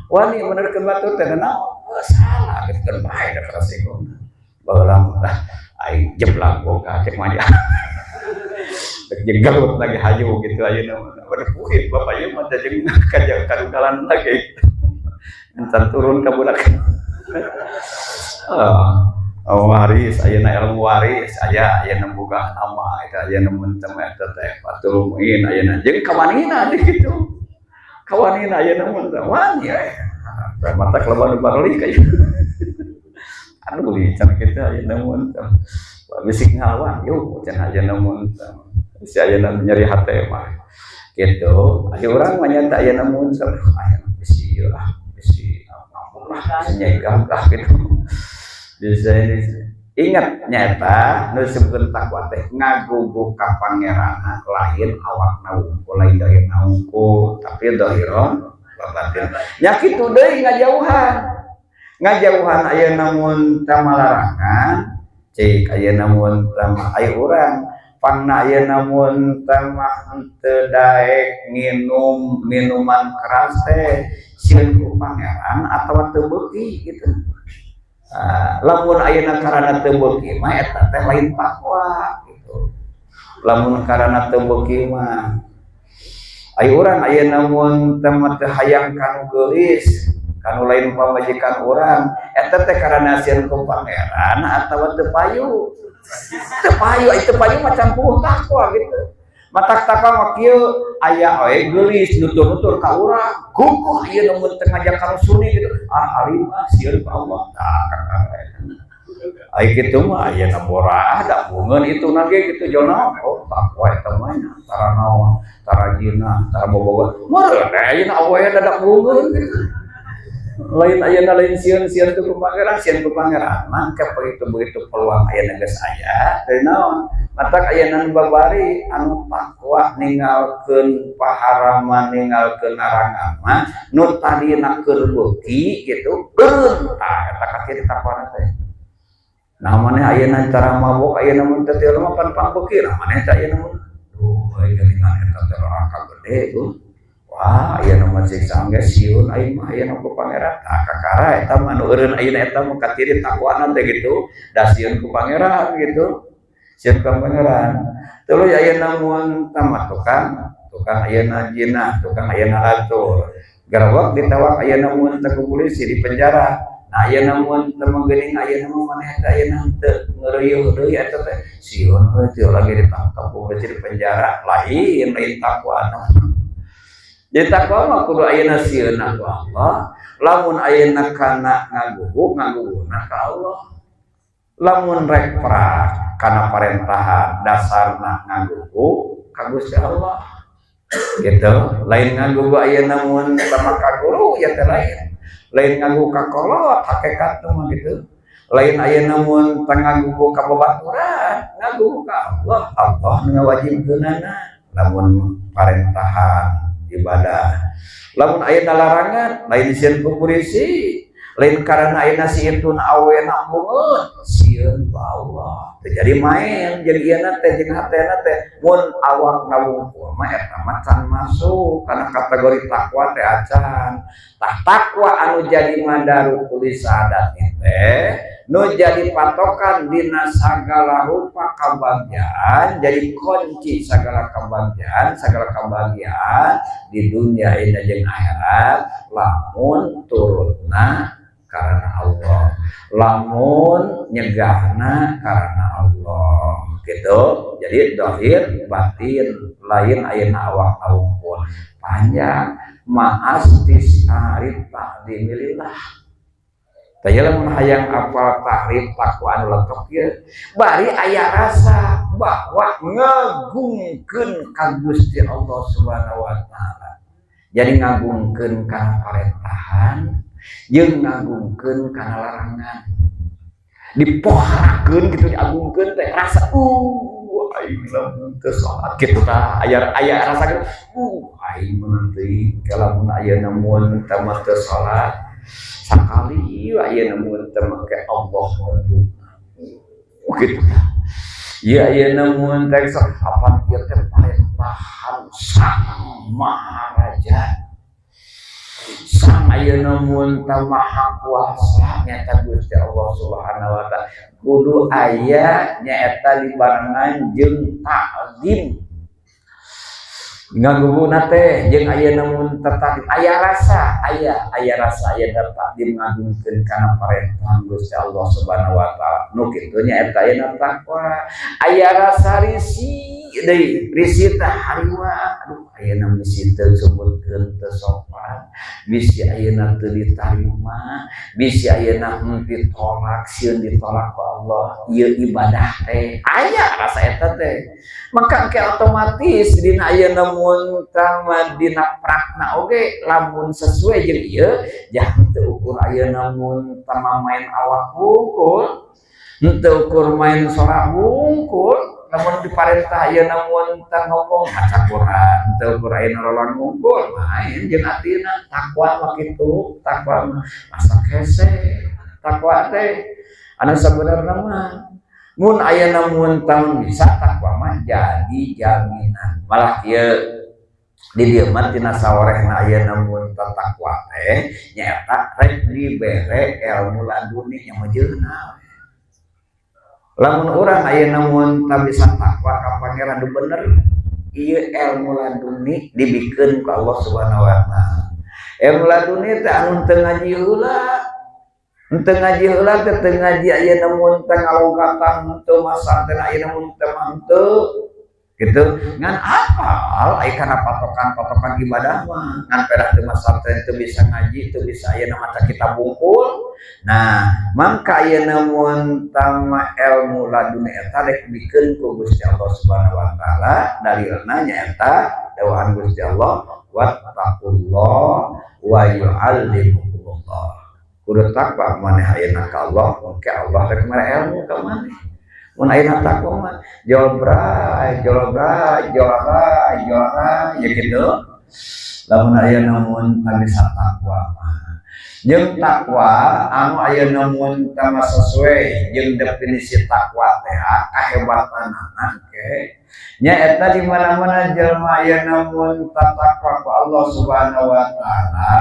Speaker 1: wani benerkeun batur teh, naon salah gitu kan, bae da resiko. Baheula mah aing jeblak boga cek mah jeung gelut lagi hayu gitu. Ayeuna berpuhit bapak ieu mah jeung kadugalan lagi encan turun ka budak. Oh, waris ayeuna, ilmu waris aya ayeuna, boga nama eta ayeuna mun teu eta teh Fathul Muin ayeuna jeung kawanina di kitu, kawanina ayeuna mun teu wani we mata keleban barli kayak aduh lican kitu. Ayeuna mun teu bisik ngalawan yuk cenah, ayeuna mun si ayeuna nyeri hate mah gitu. Aya urang mah nyata ayeuna mun teu aya bisi lah, bisi ampun lah, bisi nyegah gitu. Bisa ini ingat, nyata nu disebutkeun takwa teh ngagugu ka Pangeran, lain awakna wungkul, lain dohirna wungkul, tapi dohiron wa batin nya. Kitu deui ngajauhan, ngajauhan ayeuna mun teu malarangan cik, ayeuna mun teu aya urang pangna, ayeuna mun teu mah teu daek nginum minuman keras teh sieun ku Pangeran atawa teu beuki gitu. Lamun ayeuna karana teu beuki mah eta teh lain takwa gitu. Lamun karana teu beuki mah, aya urang ayeuna mun teu mah teu hayang kanu geulis, kanu lain pamajikan urang, eta teh karana sieun ku Pangeran atawa teu payu? Teu payu, teu payu mah campur takwa gitu. Matak takwa mah kieu, aya we geulis nutur-nutur ka urang, kukuh ayeuna mun teu ngajak kanu suni gitu, ah alim mah sieun ka Allah. Tah, ai kitu mah ayeuna boraah da bungeun itu ge gitu jona. Oh, takwa eta mah nya tara naon, tara jinah, tara bobogoh meureun ayeuna awewe dadak bungeun gitu. Lain ayeuna, lain sieun-sieun teu ku Pangeran, sieun ku Pangeran mah begitu begitu peluang ayeuna geus aya teu naon. Matak ayeuna nu babari anu takwa ninggalkeun paharaman, ninggalkeun larangan mah nu tadina keur beuki gitu eureun, tah eta kaciri takwana teh. Nah, maneh ayeuna cara mabok, ayeuna mun teu mah pan pang beuki. Nah, maneh teh ayeuna mun duh euy geuningan eta teh rangka gede tuh. Wah, ayeuna mah siksa ge sieun aing mah ayeuna ku Pangeran. Tah, kakara eta mah nu eureun ayeuna, eta mah katiri takwana teh gitu, da sieun ku Pangeran gitu. Sieun ka Pangeran. Tuluy ayeuna mun tamat tukang, tukang ayeuna jinah, tukang ayeuna lacur. Gerebek, ditewak ayeuna mun teu ku polisi, di penjara. Nah, ayeuna mun teu mah geuning, ayeuna mah maneh teh ayeuna teu ngeureuyeuh deui eta teh. Sieun euy, teu lagi ditangkap ku polisi, di penjara. Lain, lain takwa. Jadi takwa mah kudu ayeuna sieunna ku Allah, lamun ayeuna kana ngagugu, ngaguguna ka Allah. Lamun rek prak kana parentahan, dasarna ngagugu ka Gusti Allah. Gitu, lain ngagugu ayeuna mun sama ka guru ya teh lain. Lain ngagugu ka kolot hakikat mah gitu. Lain ayeuna mun teu ngagugu ka babaturan, ngagugu ka Allah. Allah nu ngawajibkeunana lamun parentahan ibadah. Lamun ayeuna larangan, lain sieun ku polisi, lain karena ayeuna si itu awena bungeut, sieun ku Allah. Teu jadi main, jadi ieu teh jeung hatena teh mun awak ngawungkul mah eta mah can masuk kana kategori takwa teh acan. Tah, takwa anu jadi madaru kulli saadat teh, nu jadi patokan dina sagala rupa kabahagiaan, jadi kunci segala kebahagiaan, segala kebahagiaan di dunia ini jeung akhirat, lamun turutna karena Allah, lamun nyegahna karena Allah gitu. Jadi dohir batin, lain ayeuna awak wungkul. Panjang ma'astisy'ari ta'dzimillah. Taya lamun hayang apal takrif takwa anu lengkap ieu, bari aya rasa bahwa ngagungkeun ka Gusti Allah Subhanahu wa taala. Jadi ngagungkeun kana parentahan jeung ngagungkeun kana larangan. Dipoharakeun gitu, diagungkeun teh rasa aing lamun teu salat kitu tah, aya aya rasa gitu, aing mun teuing lamun ayeuna mun teu mah teu salat sakali, ayeuna mun teu make Allah gitu ya, ayeuna mun teh apa ieu teh parentahan Sang Maharaja, Sang ayeuna mun teh Maha Kuasa, nyata Gusti Allah Subhanahu wa taala. Kudu aya nyaeta dibarengan jeung takzim ngaguguna teh, jeung ayeuna mun tetap aya rasa, aya aya rasa, aya takzim ngagungkeun kana parentahan Gusti Allah Subhanahu wa taala. Nu kitu nya eta ayeuna takwa. Aya rasa risih deui, risih teh hariwang, aduh, ayeuna bisi teu sebutkeun teu sopan, bisi ayeuna teu ditarima, bisi ayeuna ditolak, sieun ditolak ku Allah ieu ibadah teh. Aya rasa eta teh, maka ke otomatis dina ayeuna mun tama dina prakna oge lamun sesuai jeung ieu, jangan teu ukur ayeuna mun tama main awak wungkul, teu ukur main sorak wungkul. Lamun diparentah ayeuna mun teu ngomong maca Quran, teu ukur ayeuna rolang wungkul, main jeung atina. Takwa mah kitu, takwa mah asa hese. Takwa teh anu sabenerna mah mun ayeuna mun tahun bisa takwa mah jadi jaminan. Malah kieu, di dieu mah tina sawarehna ayeuna mun takwa teh nyaeta rek dibere ilmu laduni nya mejeuna. Lamun urang ayeuna mun teu bisa takwa ka Pangeran nu bener, ieu ilmu laduni dibikeun ku Allah Subhanahu wa taala. Ilmu laduni teh anu teu ngaji heula, teu ngaji heula teh, teu ngaji ayeuna mun teu ngalogatan, teu masantren ayeuna mun teu mah henteu gitu, ngan apal ai kana patokan-patokan ibadah mah, ngan pedah teu masantren, teu bisa ngaji, teu bisa ayeuna maca kitab bungkul. Nah, mangka ayeuna mun tama ilmu laduni eta rek dibikeun ku Gusti Allah Subhanahu wa taala. Dalilna nyaeta dawuhan Gusti Allah, wattaqullah wa yu'allimukumullah. Kudu takwa maneh ayeuna ka Allah, engke Allah rek mere ilmu ka maneh. Mun ayeuna takwa mah jolbray jolbray jolbray jolbray ya gitu. Lamun ayeuna mun bisa takwa mah, jeung takwa anu ayeuna mun tama sesuai jeung definisi takwa teh, kahebatanana ke nya eta di mana-mana jelema ayeuna mun takwa ku Allah Subhanahu wa taala,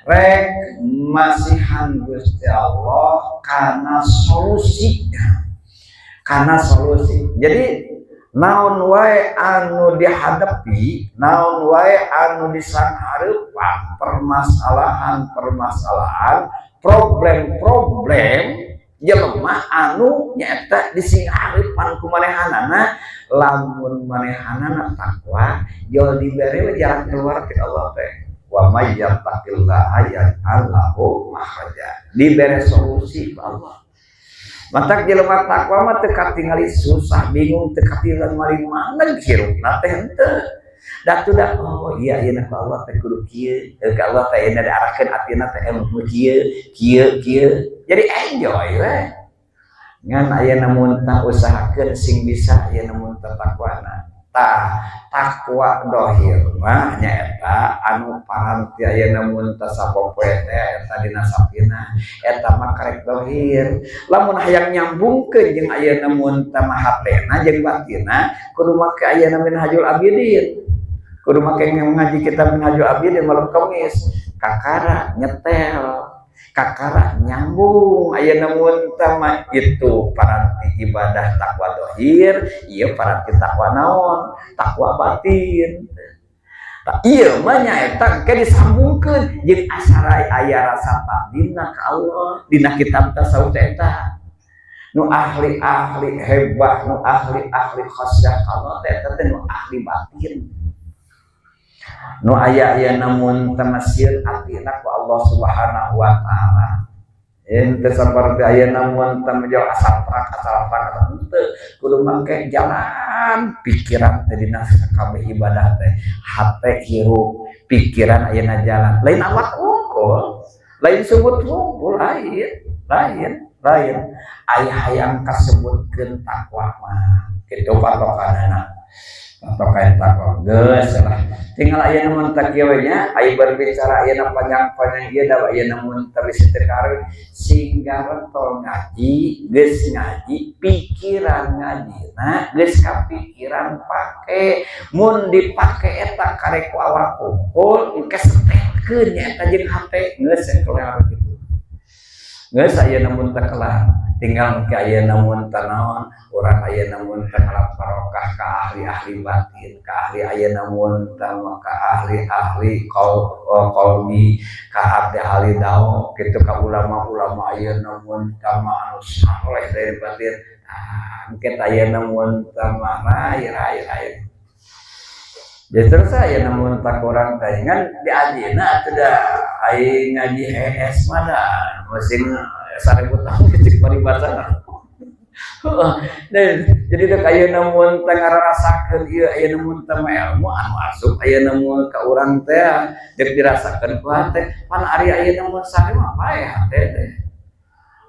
Speaker 1: rek masihan Gusti Allah kana solusi. Karena solusi. Jadi naon wae anu dihadapi, naon wae anu disanghareupan, permasalahan-permasalahan, problem-problem jelema anu nyaeta disinghareupan ku manehanana, lamun manehanana takwa, jol dibere we jalan keluar ti Allah teh. Wa may yattaqillaha yaj'al lahu makhraja. Dibere solusi ku Allah. Matak jelema takwa mah teu katingali susah, bingung, teu katingali maling mana hirupna teh henteu. Da tuh da, oh iya iya, ku Allah teh kudu kieu, ka Allah teh ayeuna diarahkeun atina teh ilmu kieu, kieu, kieu. Jadi enjoy we. Ngan ayeuna mun tah usahakeun sing bisa ayeuna mun tah takwana. Tah, takwa dohir mah nyaeta anu paranti ayeuna mun tah sapopoe teh eta dina sapina, eta mah karek dohir. Lamun hayang nyambungkeun jeung ayeuna mun tah mah hatena jeung batinna, kudu make ayeuna Minhajul Abidin. Kudu make ngaji kitab Minhajul Abidin malam Kamis, kakara nyetel, kakara nyambung ayeuna mun tah mah itu paranti ibadah takwa dohir, ieu paranti takwa naon? Takwa batin. Tah, ieu mah nyaeta ke disambungkeun jeung asarai aya rasa takdimna ka Allah dina kitab tasawuf teh eta. Nu ahli-ahli hebat, nu ahli-ahli khasyah ka Allah teh eta teh nu ahli batin. Nu aya aya namun temasieun atina ku Allah Subhanahu wa taala. Ente saperti aya namun temjauh asal prak asal prak henteu, kudu make jalan pikiran teh dina sakabeh ibadah teh. Hate hirup, pikiran ayeuna jalan. Lain awak wungkul, lain sungut wungkul, lain, lain, lain. Aya hayang kasebutkeun takwa mah kitu patokanana. Patokan takwa geus lah. Tinggal ayeuna mun teh kieu we nya, aya berbicara ayeuna panjang-panjang ieu da ayeuna mun teh bisi teu karuh sing garentol ngaji, geus ngaji, pikiran ngajina geus kapikiran pake. Mun dipake eta karek ku awak kumpul, engke setelkeun nya eta jeung hate geus kelar gitu. Geus ayeuna mun teh kelar. Tinggal engke ayeuna mun teh naon, urang ayeuna mun teh ngalap barokah ka ahli-ahli batin, ka ahli ayeuna mun teh ka ahli-ahli qalbi, ka ahli-ahli dao, kitu ka ulama-ulama ayeuna mun teh mah anu saleh dari batin. Ah, engke ayeuna mun teh mah rai rai rai. Jadi terus ayeuna mun teh kurang teh ngan diajina atuh da ai ngaji hees mah da musim 1000 tahun cek paribasana. Dan jadi dek ayeuna mun teh ngararasakeun ieu ayeuna mun teh ilmu anu asup ayeuna mun ka urang teh dek dirasakeun ku hate. Pan ari ayeuna mun sare mah paeh hate teh.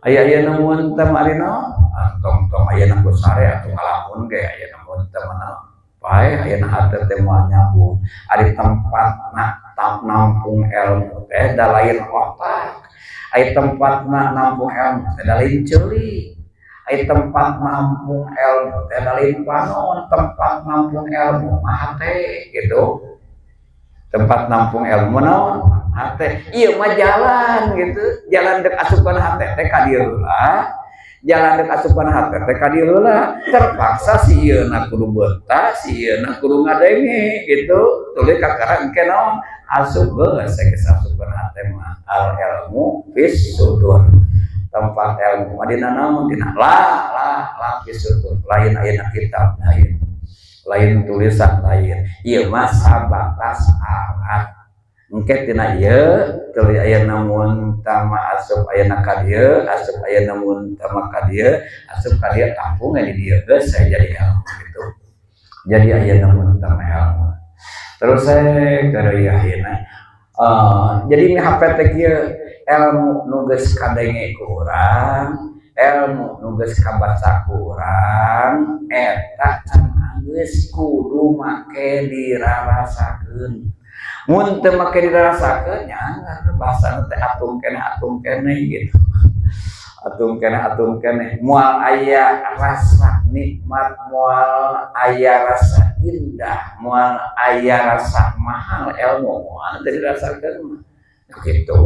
Speaker 1: Aya ayeuna mun teh ari naon? Tong-tong ayeuna ku sare atuh ngalamun ge ayeuna mun teh mah paeh ayeuna hate teh moal nyambung. Ari tempatna nampung ilmu teh da lain otak. Ari tempatna nampung ilmu teh da lain ceuli. Ari tempat nampung ilmu teh da lain panon, tempat nampung ilmu mah hate gitu. Tempat nampung ilmu naon? Hate. Ieu mah jalan gitu. Jalan dek asupan hate teh ka dieu heula. Jalan dek asupan hate teh ka dieu heula. Terpaksa si ieu na kudu beunta, si ieu na kudu ngadenge gitu. Tuluy kakara engke naon? Asup geus geus asupan hate mah. Al ilmu fis sudur. Tempat ilmu mah dina naon? Dina la la la fis sudur. Lain ayeuna kitab lain. Lain tulisan lain. Ieu mah sabatas alat. Engke tina ieu tuluy ayeuna mun tama asup ayeuna ka dieu, asup ayeuna mun tama ka dieu, asup ka dieu tampung di dieu geus saya jadi ilmu gitu. Jadi ayeuna mun tama ilmu. Terus saya ke ayeuna. Jadi mi HP teh kieu ilmu nu geus kadenge ku urang, ilmu nu geus kabaca ku urang, eta can geus kudu make dirarasakeun. Mun teu make dirarasakeun nya bahasana teh atung keneh gitu. Atung keneh atung keneh, moal aya rasa nikmat, moal aya rasa indah, moal aya rasa mahal ilmu moal teu dirasakeun mah. Gitu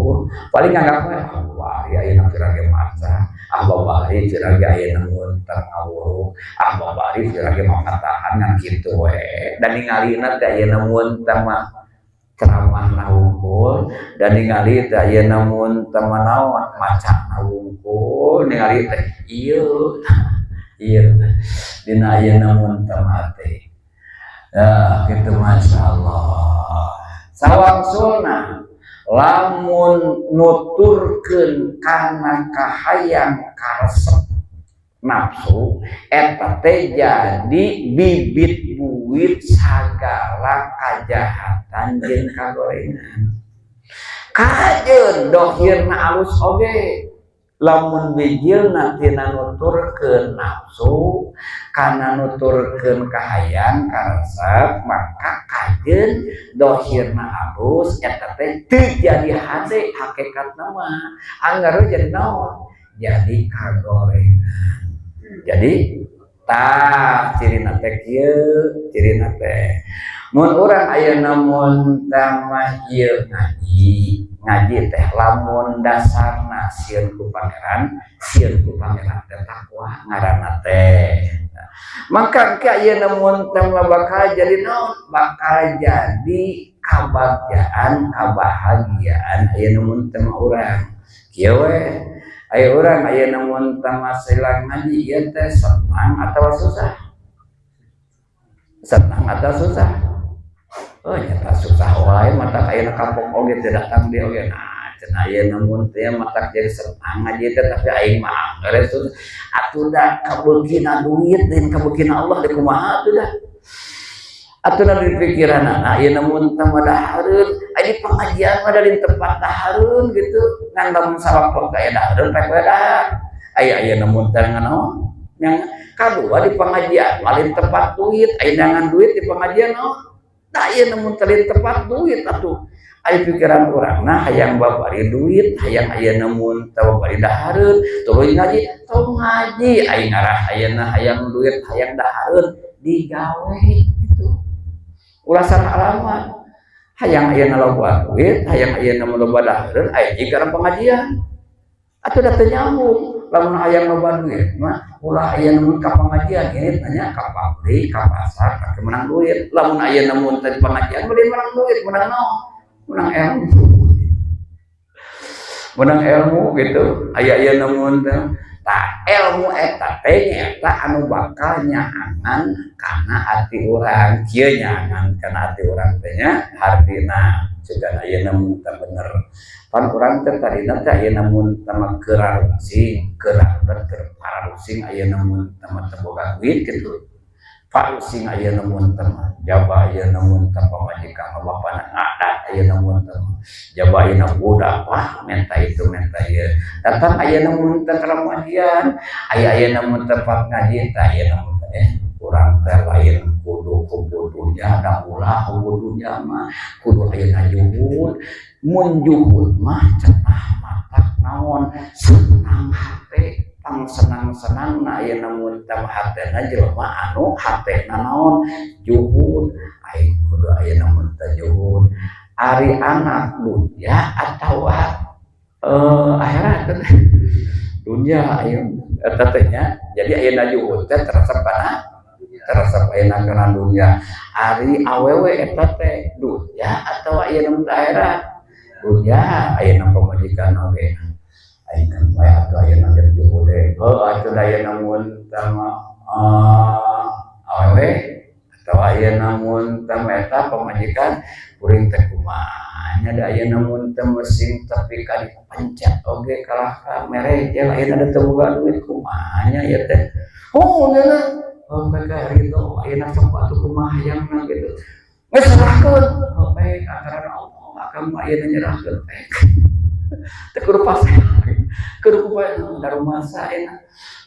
Speaker 1: paling nganggap we, ah babari ayeuna pira ge maca, ah babari pira ge ayeuna muntah ngawuruk, ah babari pira ge mapatahan, ngan kitu we. Dan ningalina teh ayeuna muntah mah ceramah wungkul, dan ningali teh ayeuna muntah mah naon, maca wungkul, ningali teh ieu ieu dina ayeuna muntah mah teh. Ya gitu, Masya Allah. Sawangsulna lamun nuturkeun kana kahayang karesep nafsu, eta teh jadi bibit buit sagala kajahatan jeung kagorengan. Kajeun dohirna alus oge, lamun bijilna tina nuturkeun nafsu kana nuturkeun kahayang karesep, maka kajeun dohirna alus eta teh teu jadi hade. Hakikatna mah anggar jadi naon, jadi kagorengan. Jadi tah cirina teh kieu, cirina teh mun urang ayeuna mun tamah ieu ngaji, ngaji teh lamun dasarna sieun ku Pangeran, sieun ku Pangeran teh takwa ngaranna teh, maka ke ayeuna mun tamah bakal jadi naon, bakal jadi kabagjaan, kabahagiaan ayeuna mun tamah urang. Kieu we, aya urang ayeuna mun tamah silang ngaji ieu teh senang atau susah? Senang atau susah? Oh, nyata susah wae mata ayeuna kapok oge teu datang dia oge. Nah, cenah ayeuna mun teh mata jadi senang ngaji teh, tapi aing mah anggar susah. Atuh da kabeukina duit lain kabeukina Allah deui, kumaha atuh dah? Atuh da di pikiranana ayeuna mun teh mah dahareun, aya di pengajian mah dari tempat dahareun gitu. Ngan lamun sawaktu aya dahareun rek we dahar. Aya ayeuna mun teh naon? Yang kadua di pengajian lain tempat duit, aya ngan duit di pengajian naon? Nah, ieu mun teu tempat duit atuh. Aya pikiran urang nah hayang babari duit, hayang ayeuna mun teu babari dahareun, tuluy ngaji, tong ngaji aing ngarah ayeuna hayang duit, hayang dahareun digawe gitu. Ulah salah alamat. Hayang ayeuna loba duit, hayang ayeuna mun loba dahareun, aya jiga pengajian. Atuh da teu nyambung. Lamun hayang loba duit mah ulah ayeuna mun ka pengajian, ini tanya ka pabrik, ka pasar, ka menang duit. Lamun ayeuna mun tadi pengajian beli menang duit, menang naon? Menang ilmu. Menang ilmu gitu. Aya ayeuna mun teh tah ilmu eta teh nyaeta anu bakal nyaangan kana ati urang. Kieu nyaangan kana ati urang teh nya hartina sugan ayeuna mun teh bener. Pan urang teh tadina teh ayeuna mun teh mah keurarusing, keurarudet, keur pararusing ayeuna mun teh mah teu boga duit gitu. Parusing ayeuna mun teh mah jaba ayeuna mun teh pamajikan mah bapana ngadat ayeuna mun teh mah jaba ayeuna budak wah menta itu menta ieu. Datang ayeuna mun teh ka pengajian, aya ayeuna mun tempat ngaji teh ayeuna mun teh urang teh lain kudu kubudunya da ulah kubudunya mah kudu ayeuna juhud. Mun juhud mah cenah matak naon, senang hate, pang senang-senang na ayeuna mun teh hatena jelema anu hatena naon, juhud. Aing kudu ayeuna mun teh juhud ari anak dunia atawa akhirat? Dunia ayeuna eta teh nya. Jadi ayeuna juhud teh teresep kana, teresep ayeuna kana dunia. Ari awewe eta teh dunia atawa ayeuna mun akhirat? Dunia. Ayeuna pamajikan oge aing kan bae atuh ayeuna geus juhud teh heuh atuh ayeuna mun teh mah awewe atawa ayeuna mun teh eta pamajikan kuring teh kumaha nya, da ayeuna mun teh sing tepi ka dipencet oge kalah ka mere jeung ayeuna da teu boga duit, kumaha nya ieu teh? Oh, nya oh pek ridho ayeuna sok atuh kumaha hayangna gitu, geus serahkeun. Oh, baik antara Allah akang mah ayeuna nyerahkeun pek teu kudu pasrah, kudu kumaha da rumasa ayeuna,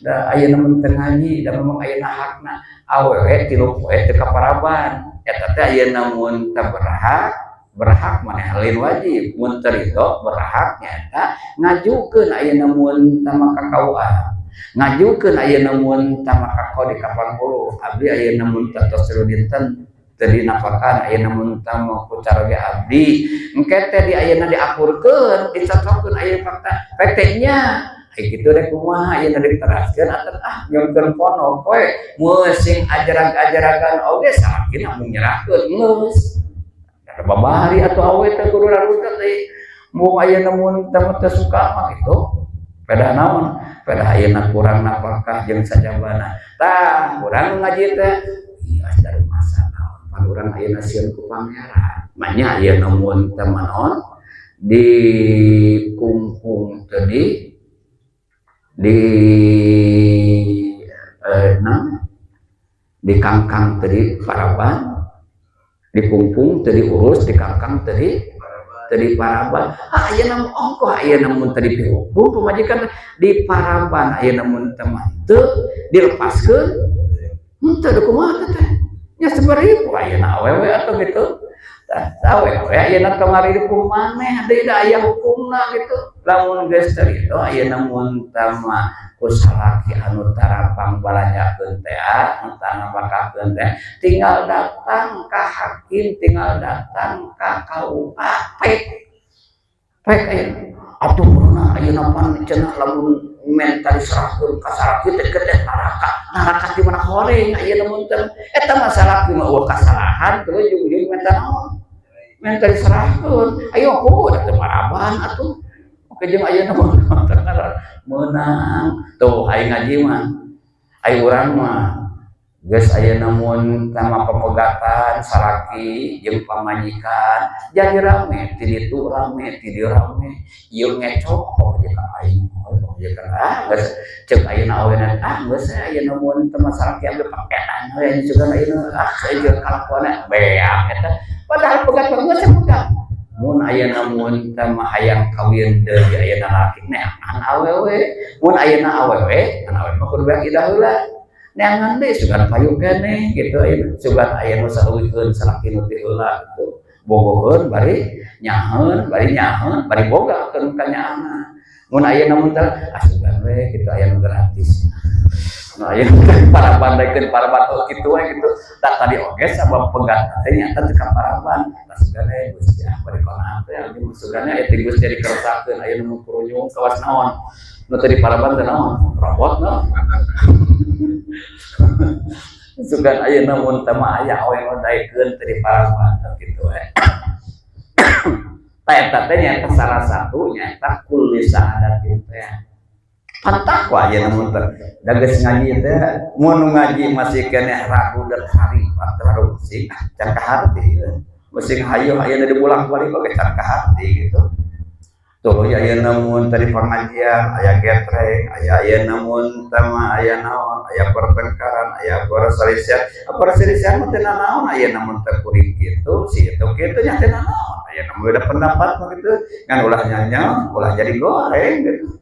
Speaker 1: da ayeuna mun teu ngaji da memang ayeuna hakna awewe 3 poe teu kaparaban. Eta teh ayeuna mun teu berhak, berhak maneh lain wajib, mun teu ridho berhak nyaeta ngajukeun ayeuna mun teu mah ka KUA, ngajukeun ayeuna mun teu mah ka kodi ka panghulu, abdi ayeuna mun teu tos dinten. Teu dinafakan ayeuna mun teh ku caroge abdi. Engke teh di ayeuna diakurkeun, dicocokkeun aya fakta. Pek teh nya. Ai kitu rek kumaha ayeuna diteraskeun atuh ah nyungkeun pondok we meusing ajarag-ajaragan oge salakina mung nyerahkeun geus. Da babari atuh awe teh kudu rarudet deui. Mung ayeuna mun teh teu suka mah kitu. Pedah naon? Pedah ayeuna kurang nafkah jeung sajabana. Tah, urang ngaji teh ieu dari masa naon? Pan urang ayeuna sieun ku pangeran. Manya ayeuna mun teh naon? Dikungkung tadi di nah, dikangkang tadi paraban, dikungkung tadi urus, dikangkang tadi tadi paraban. Ah, ayeuna ongkoh ayeuna mun tadi pihukum pamajikan di paraban ayeuna mun teh mah teu dilepaskeun henteu da kumaha teh nya sabaraha ayeuna awewe atuh gitu. Tah awewe ayeuna tong ngaridup maneh deui da aya hukumna gitu. Lamun geus teu itu ayeuna mun teh mah ku salaki anu tarapang balanjakeun teh anu tanapakakeun teh tinggal datang ka hakim, tinggal datang ka KUA pek pek ayeuna atuh pernah ayeuna pan cenah lamun menta diserahkeun ka salaki teh teh neraka neraka di mana horeng ayeuna mun teh eta mah salaki mah eueuh kasalahan terus ujung-ujung menta naon menta diserahkeun ayo kudu da teu maraban atuh. Oke jeung ayeuna mah meunang tuh aing ngaji mah ai urang mah geus ayeuna mun tama pepegatan salaki jeung pamajikan jadi rame ti ditu rame ti dieu rame ieu ngecok jeung ka aing jeung ka ah geus ceuk ayeuna awena ah geus ayeuna mun teh salaki abdi paketan we juga ayeuna ah jeung kalakuanna beak eta padahal pegat geus pegat mun ayeuna mun teh mah hayang kawin deui ayeuna laki neangan awewe mun ayeuna awewe kan awewe mah kudu beak idah heula neangan deui sugan payu keneh gitu ayeuna sugan aya nu saeuwikeun salaki nu ti heula gitu bogoheun bari nyaheun bari nyaheun bari bogakeun ka nyaahna mun ayeuna mun teh ah sugan we kitu aya nu gratis nu ayeuna paraban daekeun paraban oh kitu we gitu tak tadi oge sabab pegat teh nyata teu ka paraban tah sugan we Gusti ah bari konahan teh abdi mah sugan aya ti Gusti dikeresakeun ayeuna nu kurunyung kawas naon nu teu di paraban teh naon robot naon sugan ayeuna mun teh mah aya awe nu daekeun teu di paraban kitu we. Tah eta teh nyaeta salah satu nyaeta kulli sa'adatin teh. Pantak wa ayeuna mun teh da geus ngaji teh mun ngaji masih keneh ragu dan hari terlalu musik can kaharti musik hayu ayeuna dibolak-balik oge can kaharti gitu. Tuh ayeuna mun tadi pengajian aya getreng aya ayeuna mun teh mah aya naon aya pertengkaran aya perselisihan perselisihan mah teu naon ayeuna mun teh kuring kitu si itu kitu nya teu naon ayeuna mun beda pendapat mah kitu ngan ulah nyanya ulah jadi goreng gitu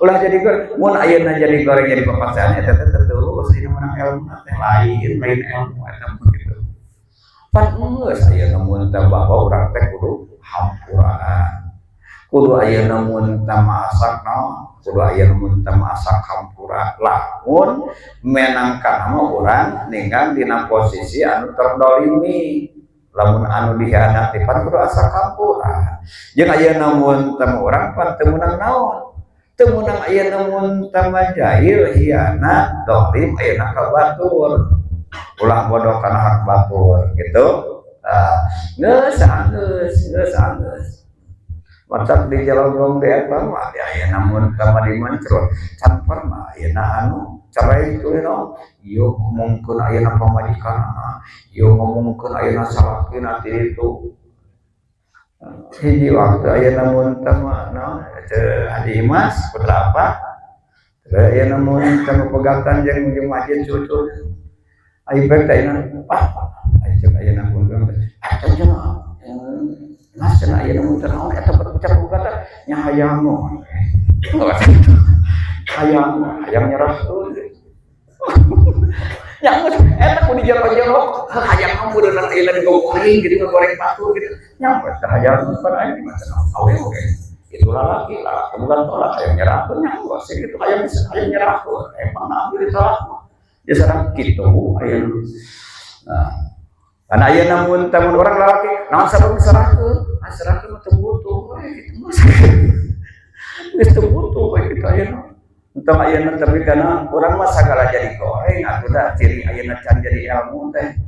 Speaker 1: ulah jadi goreng mun ayeuna jadi goreng jadi papasean eta teh terus ieu menang ilmu teh lain lain ilmu eta mah kitu pan geus ayeuna mun teh bahwa urang teh kudu hampuraan kudu ayeuna mun teh masak naon kudu ayeuna mun teh masak hampura lamun menangkan mah urang ninggal dina posisi anu terdolimi lamun anu dihianati pan kudu asa hampura jeung ayeuna mun teh urang pan teu meunang naon teu meunang ayeuna mun teh mah jahil hianat dolim ayeuna ka batur ulah bodoh kana hak batur gitu tah geus anggeus geus anggeus macam di Jalogong di eta mah ya ayeuna mun teh mah dimencrot can pernah ayeuna anu cerai tuluy naon ieu ngomongkeun ayeuna pamajikanna ieu ngomongkeun ayeuna salakina ti ditu hiji waktu ayeuna mun teh mah naon teu Haji Imas putra apa ayeuna mun teh pegatan jeung jeung masjid cucu ai pek teh ayeuna ah ai ceuk ayeuna pun ah cenah Mas cenah ayeuna mun teh naon eta bicara gugatan nya hayang mah hayang hayang nyerahkeun nya geus eta ku dijero-jero hayang mah meureunna ayeuna digoreng gitu ngagoreng batur gitu nya teh hayang pan aing mah cenah awe oge itu lalaki lalaki bukan tolak hayang nyerahkeun nya geus gitu hayang hayang nyerahkeun emang nah ditolak mah ya sareng kitu ayeuna nah Karena ayeuna mun tamun urang lalaki, naon sabab diserahkeun? Ah, serahkeun mah teu butuh we kitu. Geus teu butuh we kitu ayeuna. Entong ayeuna, tapi karena urang mah sagala jadi goreng atuh da ciri ayeuna can jadi ilmu teh.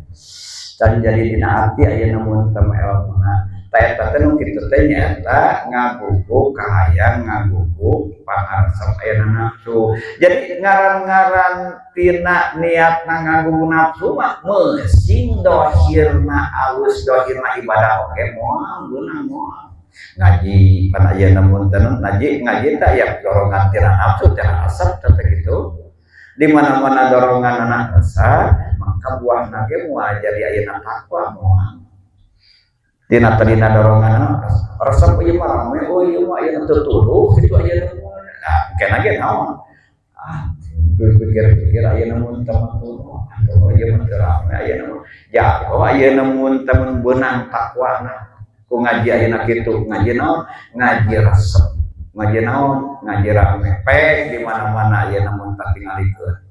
Speaker 1: Can jadi dina hati ayeuna mun teu ilmuna. Tah, eta teh nu kitu teh nyaeta ngagugu kahayang, ngagugu pangaresep ayeuna nafsu. Jadi ngaran-ngaran tina niatna ngagugu nafsu mah meusing dohirna alus, dohirna ibadah oge moal beunang, moal. Ngaji pan ayeuna mun teu ngaji, ngaji teh aya dorongan tina nafsu, tina resep teh kitu. Di mana-mana dorongan anak resep, maka buahna ge moal jadi ayeuna takwa, moal. Tina tadina dorongan resep, ieu mah rame, oh ieu mah ayeuna teu tuluh kitu ayeuna. Nah, kena ge naon? Ah, berpikir-pikir ayeuna mun teu tuluh, atau ieu mah teu rame ayeuna mah. Jago ayeuna mun teu beunang takwana ku ngaji ayeuna kitu, ngaji naon? Ngaji resep. Ngaji naon? Ngaji rame. Pek di mana-mana ayeuna mun katingalikeun.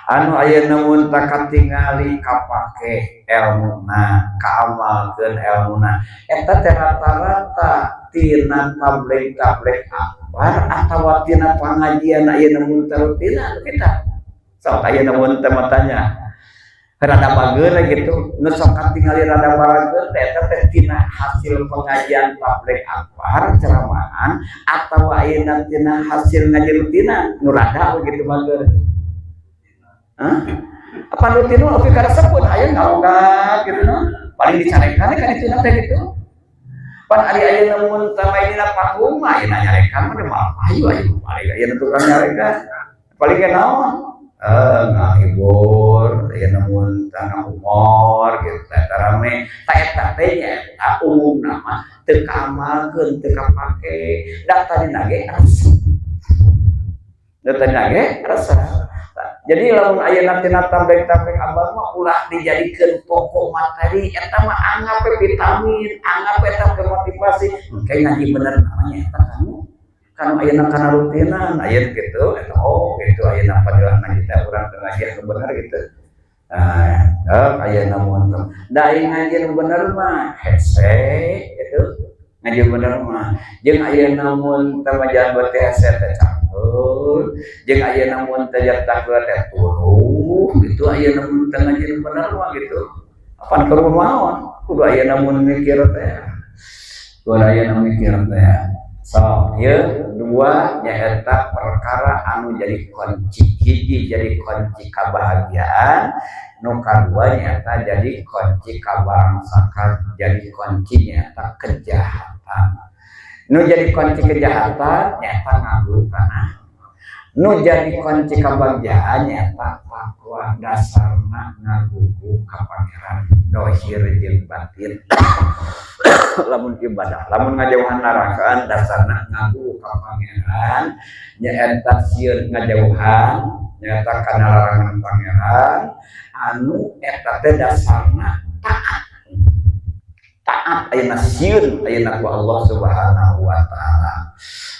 Speaker 1: Anu ayeuna mun tak katingali kapake elmuna, kaamalkeun elmuna. Eta teh rata-rata tina tabligh-tabligh akbar atawa tina pangajian ayeuna mun teu rutina kita. Sok ayeuna mun teu matanya rada bager gitu, nu sok katingali rada bager teh eta teh tina hasil pengajian tabligh akbar, ceramahan, atawa ayeuna tina hasil ngaji rutina nu rada begitu bager. Hah? Apa rutin oke karesepun aya ngalonggat gitu no. Paling dicarekan kan itu teh gitu. Pan ari ayeuna mun teh dina panggung mah ayeuna nyarekan mah mah ayo ayo paling ayeuna tukang nyarekan. Paling ge naon? Eh, ngahibur, ayeuna mun teh humor gitu teh rame. Tah, eta teh nyaeta umumna mah teu kaamalkeun, teu kapake. Da tadina ge resep. Da tadina ge resep. Jadi lamun ayeuna tina tabligh-tabligh abang mah ulah dijadikeun pokok materi, eta mah anggap we vitamin, anggap eta ke motivasi. Engke ngaji bener namanya eta kamu. Kanu ayeuna kana rutinan, ayeuna gitu, eta oh gitu ayeuna padilah ngaji teh urang teu ngaji anu bener gitu. Nah, ayeuna mun teh da ngaji nu bener mah hese gitu. Ngaji bener mah jeung ayeuna mun teh mah jalan beuti hese teh cangkeul, jeung ayeuna mun teh takwa teh tuluh gitu. Ayeuna mun teh ngaji nu bener mah gitu. Apan keur maon kudu ayeuna mun mikir teh, kudu ayeuna mikir teh. Sok ieu dua nyaeta perkara anu jadi kunci. Hiji jadi kunci kebahagiaan, nu kadua nyaeta jadi kunci kabarangsakan, jadi kunci nyaeta kejahatan. Nu jadi kunci kejahatan nyaeta ngabul kana, nu jadi kunci kebahagiaan nyaeta takwa, dasarna ngagugu ka Pangeran dohir jeung batin. Lamun ibadah, lamun ngajauhan narakan, dasarna ngagugu ka Pangeran, nyaeta sieun ngajauhan nyaeta kana larangan Pangeran, anu eta teh dasarna taat. Taat ayeuna sieun ayeuna ku Allah Subhanahu wa Taala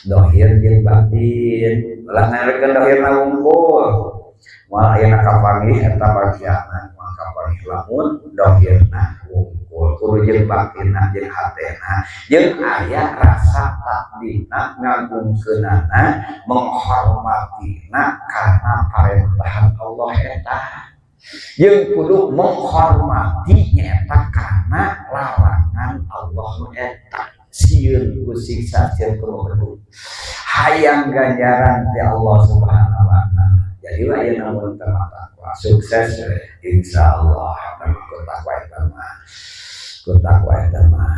Speaker 1: dohir jeung batin. Ulah ngarekeun dohirna wungkul, moal ayeuna kapanggih eta bagianna, moal kapanggih lamun dohirna wungkul. Kudu jeung batinna jeung hatena, jeung aya rasa takdimna, ngagungkeunana, menghormatina karena parentahan Allah eta, jeung kudu menghormati nyata karena larangan Allah eta, sieun ku siksa, sieun ku membentuk, hayang ganjaran ti Allah Subhanahu wa Taala. Jadi ayeuna mun teu takwa sukses insyaallah ku takwa eta mah, ku takwa eta mah.